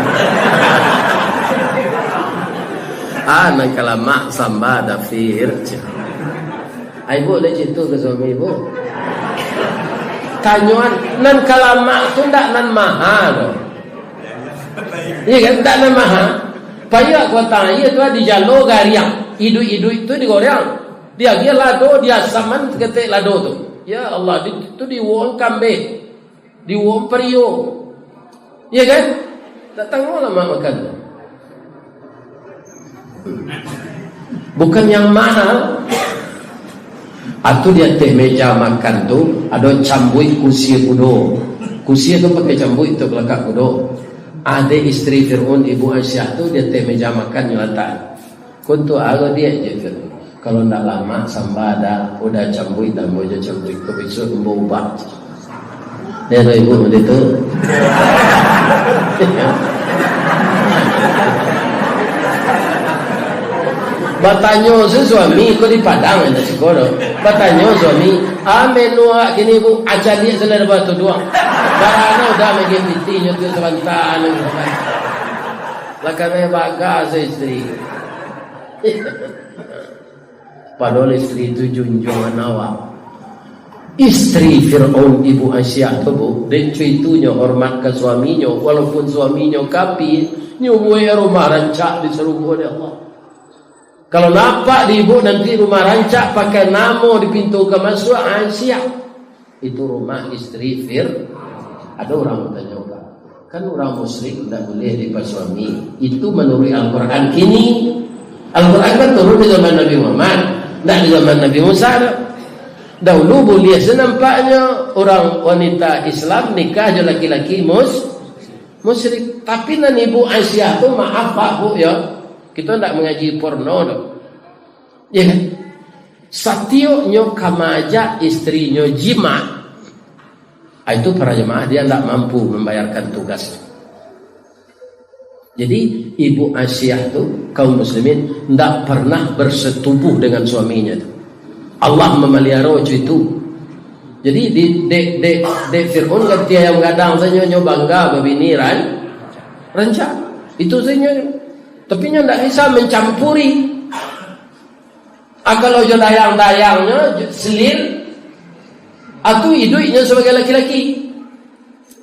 Ah, nan ka lamak samba, Dafir. Ai, Bu, lai cito ka suami, Bu. Tanyoan, nan ka lamak tu ndak nan maha doh. Iya kan, ndak nan maha. Payuak batang aia tu dijalo gariang. Iduik-iduik tu digoreang. Diagiah lado, diasaman saketek lado tu. Ya Allah, di, tu diuwok kambeh. Diuwok pario. Iya kan? Datang ulama makan tu. Bukan yang mahal. Atau di ateh meja makan tu, ado cambuik kusia kudo. Kusia tu pakai cambuik tu kalakak kudo. Ado isteri Fir'aun, Ibu Aisyah tu, di ateh meja makan nyo latak. Kuntu aro diak je tu. Kalau ndak lamak, samba ada, udah cambuik, tambah je cambuik. Kok bisuak ambo ubah. Dia tu ibu macam tu. Batanyo se suami, ko di Padang, indak siko doh. Batanyo suami, "Ah, menu awak kini, Bu?" "Ah, caliak se lah, dapek tu doang." Barano udah makin pitih nyo tu sabanta, anu. Lah kanai bagas isteri. Padahal isteri tu junjuangan awak. Isteri Fir'aun, Ibu Aisyah tu, Bu, dek co itunyo hormat ka suaminyo, walaupun suaminyo kafir, nyo buek rumah rancak di sarugo dek Allah. Kalau nampak di ibu nanti rumah rancak, pakai namo di pintu ka masuak, Aisyah. Itu rumah isteri Fir-, ada urang batanyo, "Pak, kan urang musyrik indak buliah dipasuami. Itu manuruik Al-Quran kini. Al-Quran kan turun di zaman Nabi Muhammad, indak di zaman Nabi Musa doh. Dahulu buliah se nampaknyo urang wanita Islam nikah jo laki-laki mus-, musyrik. Tapi nan Ibu Aisyah tu, maaf, Pak, Bu, yo, kito indak mangaji porno doh." Ya kan? Satioknyo ka maajak isterinyo jimak, ah, itu para jemaah, dia ndak mampu mambayarkan tugas. Jadi, Ibu Aisyah tu, kaum muslimin, ndak pernah bersetubuh dengan suaminya tu. Allah mamaliaro co itu. Jadi, di, dek, dek, dek Fir'aun kan tiang gadang sajo, nyo bangga babini ran-, rancak. Itu sajo. Tapi nyo ndak bisa mencampuri. Ah, kalau jo dayang-dayangnyo, jo selir, ah, tu iduiknyo sabagai laki-laki.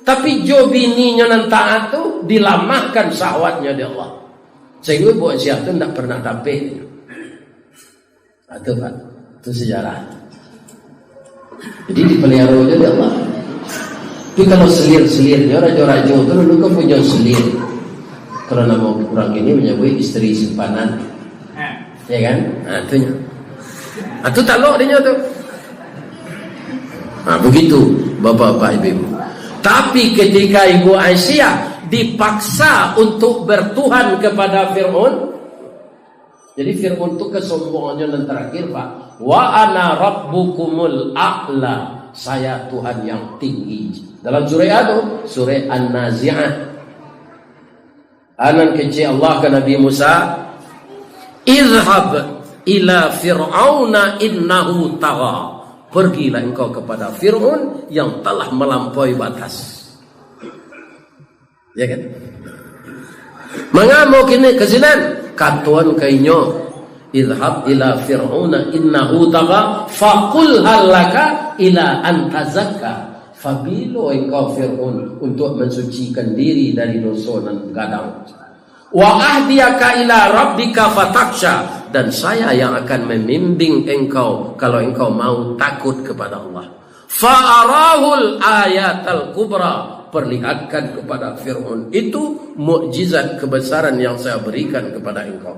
Tapi jo bininyo nan taat tu, dilamahkan syahwatnyo dek Allah. Sahinggo Ibu Aisyah tu ndak pernah dapek. Ah, tu, Pak. Tu sejarah. Jadi, dipelihara jo dek Allah. Tapi kalau selir-selirnyo, rajo-rajo tu dulu kan punyo selir. Kalau namo urang kini manyabuik isteri simpanan. Ya kan? Ha, tu nyo. Ha, tu talok dinyo tu. Ha, begitu, bapak-bapak, ibu-ibu. Tapi ketika Ibu Aisyah dipaksa untuk bertuhan kepada Firaun, jadi Firaun tu kesombongannya nan terakhir, Pak. "Wa ana rabbukumul a'la." Saya Tuhan yang tinggi. Dalam surah apa tu? Surah An-Nazi'at. Anan kecek Allah ka Nabi Musa, "Izhab ila Fir'auna innahu tagha." Pergilah engkau kepada Firaun yang telah melampaui batas. Ya kan? Mangamo kini ka sinan? Katoan ka inyo, "Izhab ila Fir'auna innahu tagha, faqul hal laka ila an tazakka." Fabilo engkau, Fir'aun, untuk mensucikan diri dari dosa nan gadang? "Wa ahdiyaka ila rabbika fatakhsha," dan saya yang akan membimbing engkau kalau engkau mau takut kepada Allah. "Fa arahul ayatal kubra," perlihatkan kepada Fir'aun itu mukjizat kebesaran yang saya berikan kepada engkau.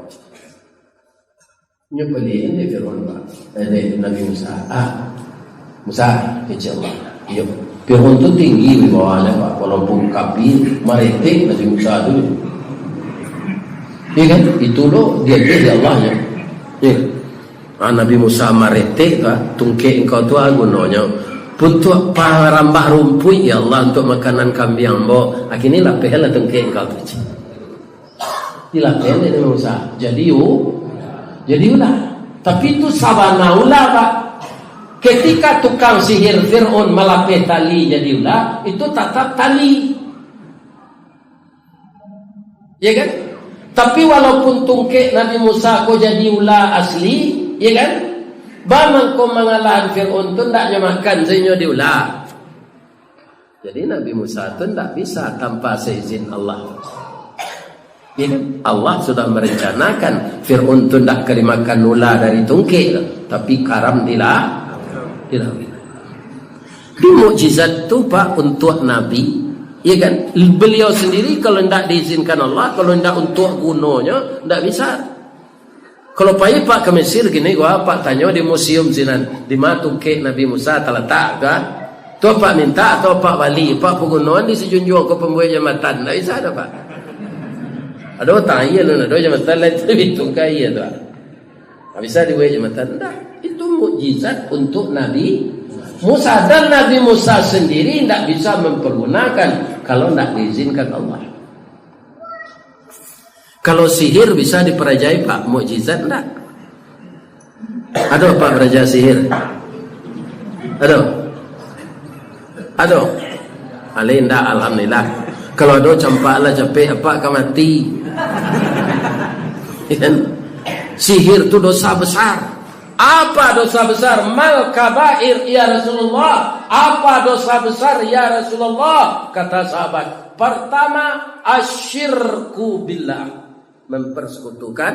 Nyo paliak dek Firaun, Pak. Eh, dek Nabi Musa. "Ah, Musa," kecek Allah. Iyo. Firaun tu tinggi wibawanyo, Pak. Walaupun kafir, maretek Nabi Musa tu. Iya kan? Itu lo diagiah dek Allah nyo. Iya. Ah, Nabi Musa maretek tu, ah, tungkek engkau tu, ah, gunonyo untuak parambah rumpuik, ya Allah, untuak makanan kambiang ambo. Ah, kini lapehlah tungkek engkau tu. Dilatih dek Nabi Musa. Jadi u-, jadi ular. Tapi itu sabana ular, Pak. Ketika tukang sihir Fir'aun malapeh tali jadi ular, itu tatap tali. Ya kan? Tapi walaupun tungkek Nabi Musa ko jadi ular asli, ya kan? Ba mangko mangalahan Fir'aun tu ndak nyo makan, sainyo di ular. Jadi, Nabi Musa tu ndak bisa tanpa seizin Allah. Ya kan? Allah sudah merencanakan Fir'aun tu ndak ka dimakan ular dari tungkek tu, tapi karam di la-, di lauik. Di mukjizat tu, Pak, untuak Nabi, Iya kan? Beliau sendiri kalau ndak diizinkan Allah, kalau ndak untuak gunonyo, ndak bisa. Kalau pai Pak ka Mesir kini, wah, Pak tanyo di museum sinan, di ma tungkek Nabi Musa talatak, kan? Tu Pak minta, atau Pak bali, Pak pagunoan di Sijunjuang ko pambuek jambatan, ndak bisa doh, Pak. Ado utang, iyo, alun ado jambatan lain tu, Bitung ka, iyo tu, Pak. Ndak bisa dibuek jambatan, ndak. Itu mukjizat untuk Nabi Musa. Dan Nabi Musa sendiri ndak bisa mempergunakan kalau ndak diizinkan Allah. Kalau sihir bisa diperajai, Pak, mukjizat ndak? Ado, Pak, baraja sihir? Ado? Ado? Alai ndak, alhamdulillah. Kalau ado, campaklah capek, Apak ka mati. Kan? Sihir tu dosa besar. Apa dosa besar? Mal kabair, ya Rasulullah? Apa dosa besar, ya Rasulullah? Kata sahabat, pertama, asyirku billah, mempersekutukan.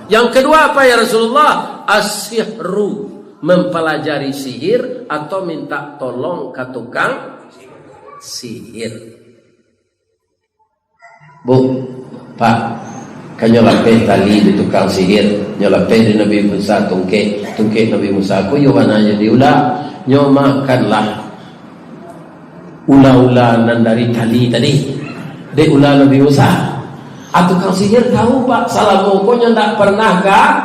Yang kedua apa, ya Rasulullah? As-sihru, mempelajari sihir atau minta tolong ke tukang sihir. Bu, Pak, kan nyo lapeh tali di tukang sihir, nyo lapeh di Nabi Musa tungkek, tungkek Nabi Musa ko iyo bana jadi ula, nyo makanlah ula-ula nan dari tali tadi, dek ula Nabi Musa. Ah, tukang sihir tahu, Pak, salamo ko nyo ndak pernah ka-,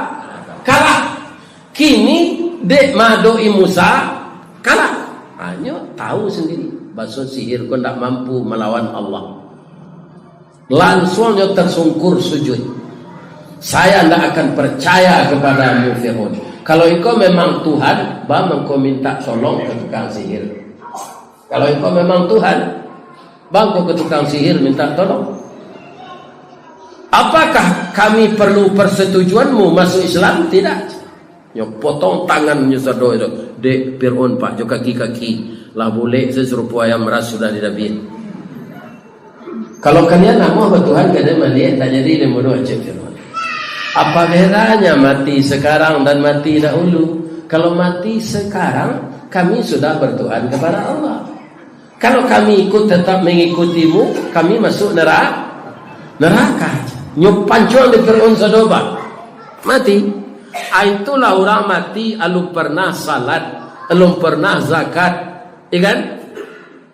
kalah. Kini, dek maadoki Musa, kalah. Ah, nyo tahu sendiri, baso sihir ko ndak mampu malawan Allah. Lansuang nyo tersungkur sujud. Saya ndak akan percaya kepadamu, Fir'aun. Kalau engkau memang Tuhan, baa mangko minta tolong ke tukang sihir? Kalau engkau memang Tuhan, baa mangko ke tukang sihir minta tolong? Apakah kami perlu persetujuanmu masuk Islam? Tidak. Nyo potong tangannyo sado itu. Dek Fir'aun, Pak, jo kaki-kaki. Lah bulek se sarupo ayam ras sudah didabiah. Kalau kalian namuah batuhan, kalian maliek, tak jadi ilmu doa, cek Fir'aun. Apa bedanya mati sekarang dan mati dahulu? Kalau mati sekarang, kami sudah bertuhan kepada Allah. Kalau kami ikut, tetap mengikutimu, kami masuk nera-, neraka. Nyo pancuang di Fir'aun sado, Pak. Mati. Ah, itulah urang mati, alun pernah salat, alun pernah zakat, ya kan?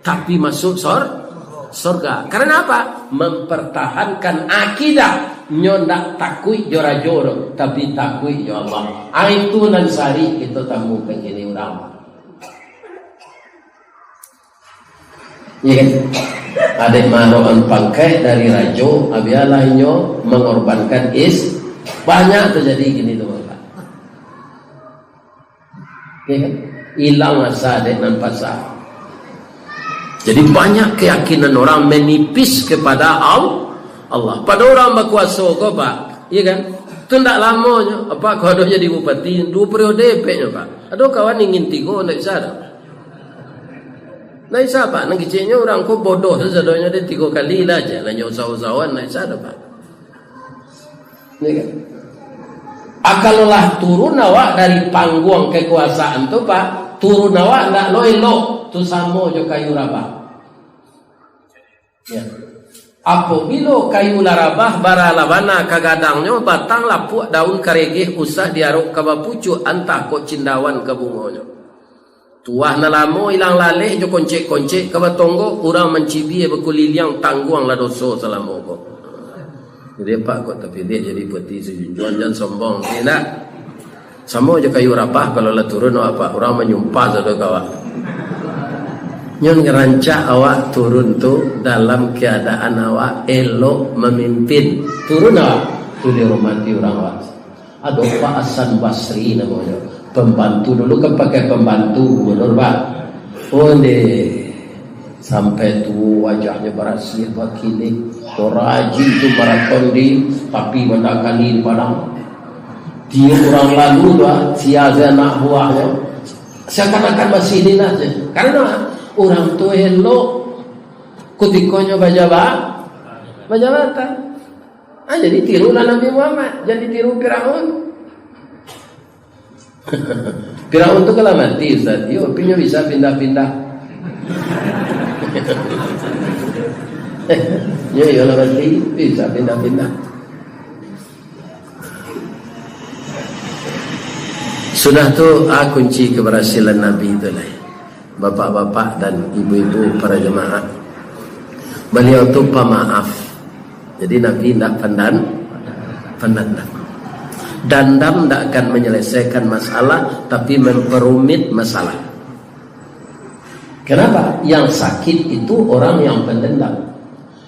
Tapi masuk sor-, sorga. Karena apa? Mempertahankan akidah. Nyo ndak takuik jo rajo doh, tapi takuik jo Allah. Ah, itu nan sari kito tamukan kini urang. Iya kan? Adek marokan pangkek dari rajo, bialah inyo mengorbankan is-, banyak terjadi gini tu, Bapak. Iya kan? Hilang asa dek nan pasa. Jadi banyak keyakinan orang menipis kepada Al-, Allah. Pada orang bakuaso ko, Pak, iya kan? Tu ndak lamonyo, Pak, ko ado jadi bupati, dua periode epeknyo, Pak. Ado kawan ingin tigo, ndak bisa doh. Ndak bisa, Pak. Nan keceknyo urang ko bodoh tu sadonyo, dek tigo kali lah je. Lah nyo usah-usahan, ndak bisa doh, Pak. Ya kan? Ah, kalau lah turun awak dari pangguang kekuasaan tu, Pak, turun awak ndak lo elok. Tu samo jo kayu rabah. Ya. Apabilo kayu lah rabah, bara lah bana ka gadangnyo, batang lapuak, daun karegeh, usah diarok ka bapucuak, antah kok cindawan ka bungonyo. Tuah nan lamo ilang laleh jo koncek-koncek ka batonggok, urang mancibia bakuliliang, tangguanglah doso salamo ko. Jadi, Pak, kok tapiliah jadi bupati Sijunjuang, jan sombong, indak? Samo jo kayu rabah, kalau lah turun awak, Pak, urang manyumpah sado ka awak. Nyo rancak awak turun tu dalam keadaan awak elok mamimpin. Turun awak, tu dihormati urang awak. Ado Pak Hasan Basri namonyo. Pembantu dulu kan pakai pembantu gubernur, Pak. Onde. Sampai tuo wajahnyo barasiah, bakilik. Rajin tu maraton di tapi Banda Kali di Padang. Tiok urang lalu tu, ah, sia se anak buahnyo. Seakan-akan masih inilah je. Karena urang tu elok kutikonyo bajaba-, bajabatan. Ah, jadi tirulah Nabi Muhammad, jan ditiru Firaun. Firaun tu kan lah mati, Ustaz. Iyo, tapi nyo bisa pindah-pindah. Yo, iyolah, berarti bisa pindah-pindah. Sudah tu, ah, kunci keberhasilan Nabi tu lah. Bapak-bapak dan ibu-ibu para jemaah. Beliau tu pamaaf. Jadi Nabi indak pandan-, pandandam. Dandam indak akan menyelesaikan masalah, tapi memperumit masalah. Kenapa? Yang sakit itu orang yang pendendam.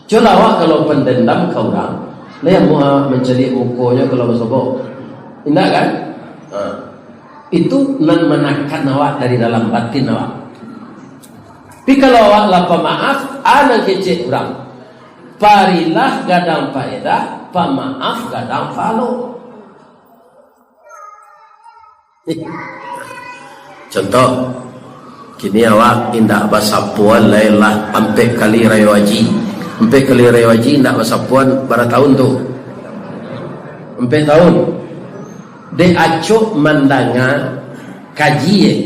Cubolah awak kalau pendendam ka urang, lai amuah mancaliak mukonyo kalau basobok. Indak kan? Ha. Itu nan manakan awak dari dalam batin awak. Tapi kalau awak lah pamaaf, a nan kecek urang. Parilah gadang paedah, pamaaf gadang pahalo. Contoh, kini awak indak basapuan lai lah ampek kali rayo haji. Ampek kali rayo haji indak basapuan bara tahun tu? Ampek tahun. Dek acok mandanga kaji, eh.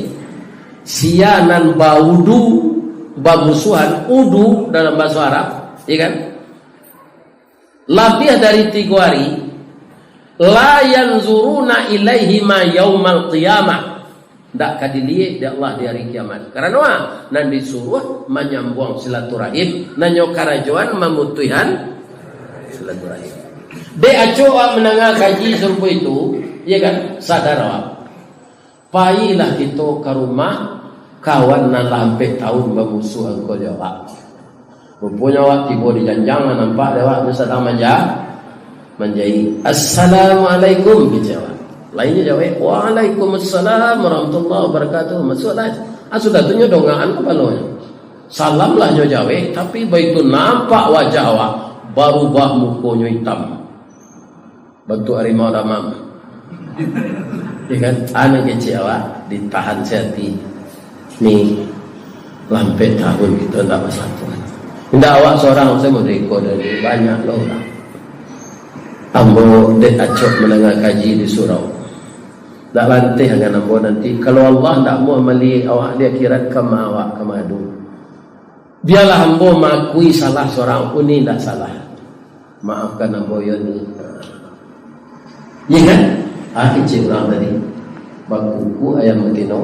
Sia nan baudu, bamusuhan, udu dalam bahaso Arab, ya kan? Labiah dari tigo hari, la yanzuruna ilaihima yaumal qiyamah. Ndak ka diliek dek Allah di hari kiamat. Karano a? Nan disuruah manyambuang silaturahim, nan nyo karajoan mamutuihan silaturahim. Dek acok awak mandanga kaji sarupo itu, ya kan? Sadar awak. Pailah kito ka rumah kawan nan lah ampek tahun bamusuah ko jo awak. Ruponyo awak tibo di janjang, lah nampak dek awak tu sadang manja-, manjahik. "Assalamualaikum," kecek awak. Lainnyo jawek, "Waalaikumsalam warahmatullahi wabarakatuh." Masuaklah. Ah, sudah tu nyo dongakan kapalonyo. Salam lah nyo jawek, tapi baitu nampak wajah awak, barubah mukonyo itam. Bantuak harimau damam. Ya kan? A nan kecek awak, ditahan se ati. Ni, lah ampek tahun kito ndak basatu. Indak awak sorang, se mode ko dari banyak lo urang. Ambo dek acok mandanga kaji di surau. Ndak lanteh angan ambo nanti. Kalau Allah ndak amuah maliek awak di akhirat, kama awak ka mangadu. Bialah ambo maakui salah sorang, uni ndak salah. Maafkan ambo, yo ni. Ya kan? Ah, kecek urang tadi. Bakuku ayam batino,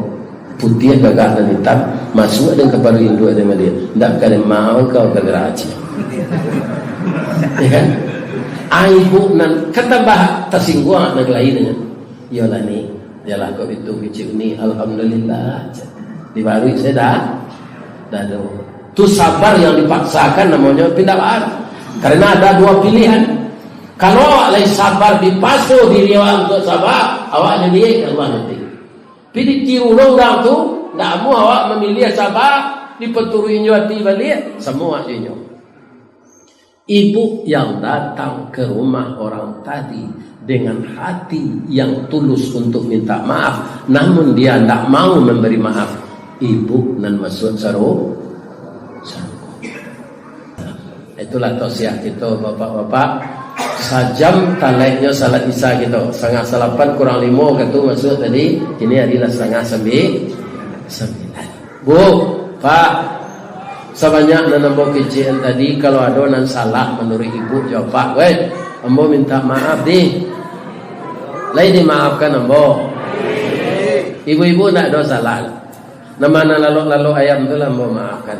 putiah gagak nan itam, masuak den ka paruik induak den baliak. Ndak ka den maaf kau gara-gara aci. Ya kan? Ah, ibu nan, kan tambah tasingguang nan lain nyo. Iyolah ni, iyolah kok itu kecek uni, alhamdulillah. Dibaruik se dah, dah tu. Tu sabar yang dipaksakan namonyo pindah arah. Karena ada dua pilihan. Kalau awak lai sabar, dipaso diri awak untuk sabar, awak jadi Allah nanti. Tapi ditiru lo urang tu, ndak amuah awak mamiliah sabar, dipaturuik inyo ati baliak, samo awak jo inyo. Ibu yang datang ke rumah orang tadi dengan hati yang tulus untuk minta maaf, namun dia ndak mau memberi maaf, ibu nan masuak saru-, sarugo. Itulah tausiah kito, bapak-bapak. Sajam talaiknyo salat Isya kito. Satangah salapan kurang limo katu masuak tadi, kini ari lah satangah sambi-, sambilan. Bu, Pak, sabanyak nan ambo kecekan tadi, kalau ado nan salah manuruik ibu jo apak, weh, ambo minta maaf dih. Lai dimaafkan ambo? Ibu-ibu ndak ado salah. Nan ma nan lalok-lalok ayam tu lah ambo maafkan.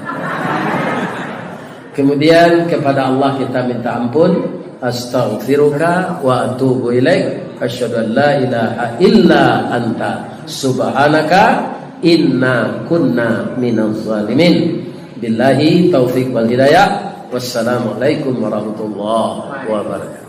Kemudian kepada Allah kita minta ampun. Astaghfiruka wa atubu ilaik. Asyhadu an la ilaha illa anta. Subhanaka inna kunna minaz zalimin. Billahi taufik wal hidayah. Wassalamualaikum warahmatullahi wabarakatuh.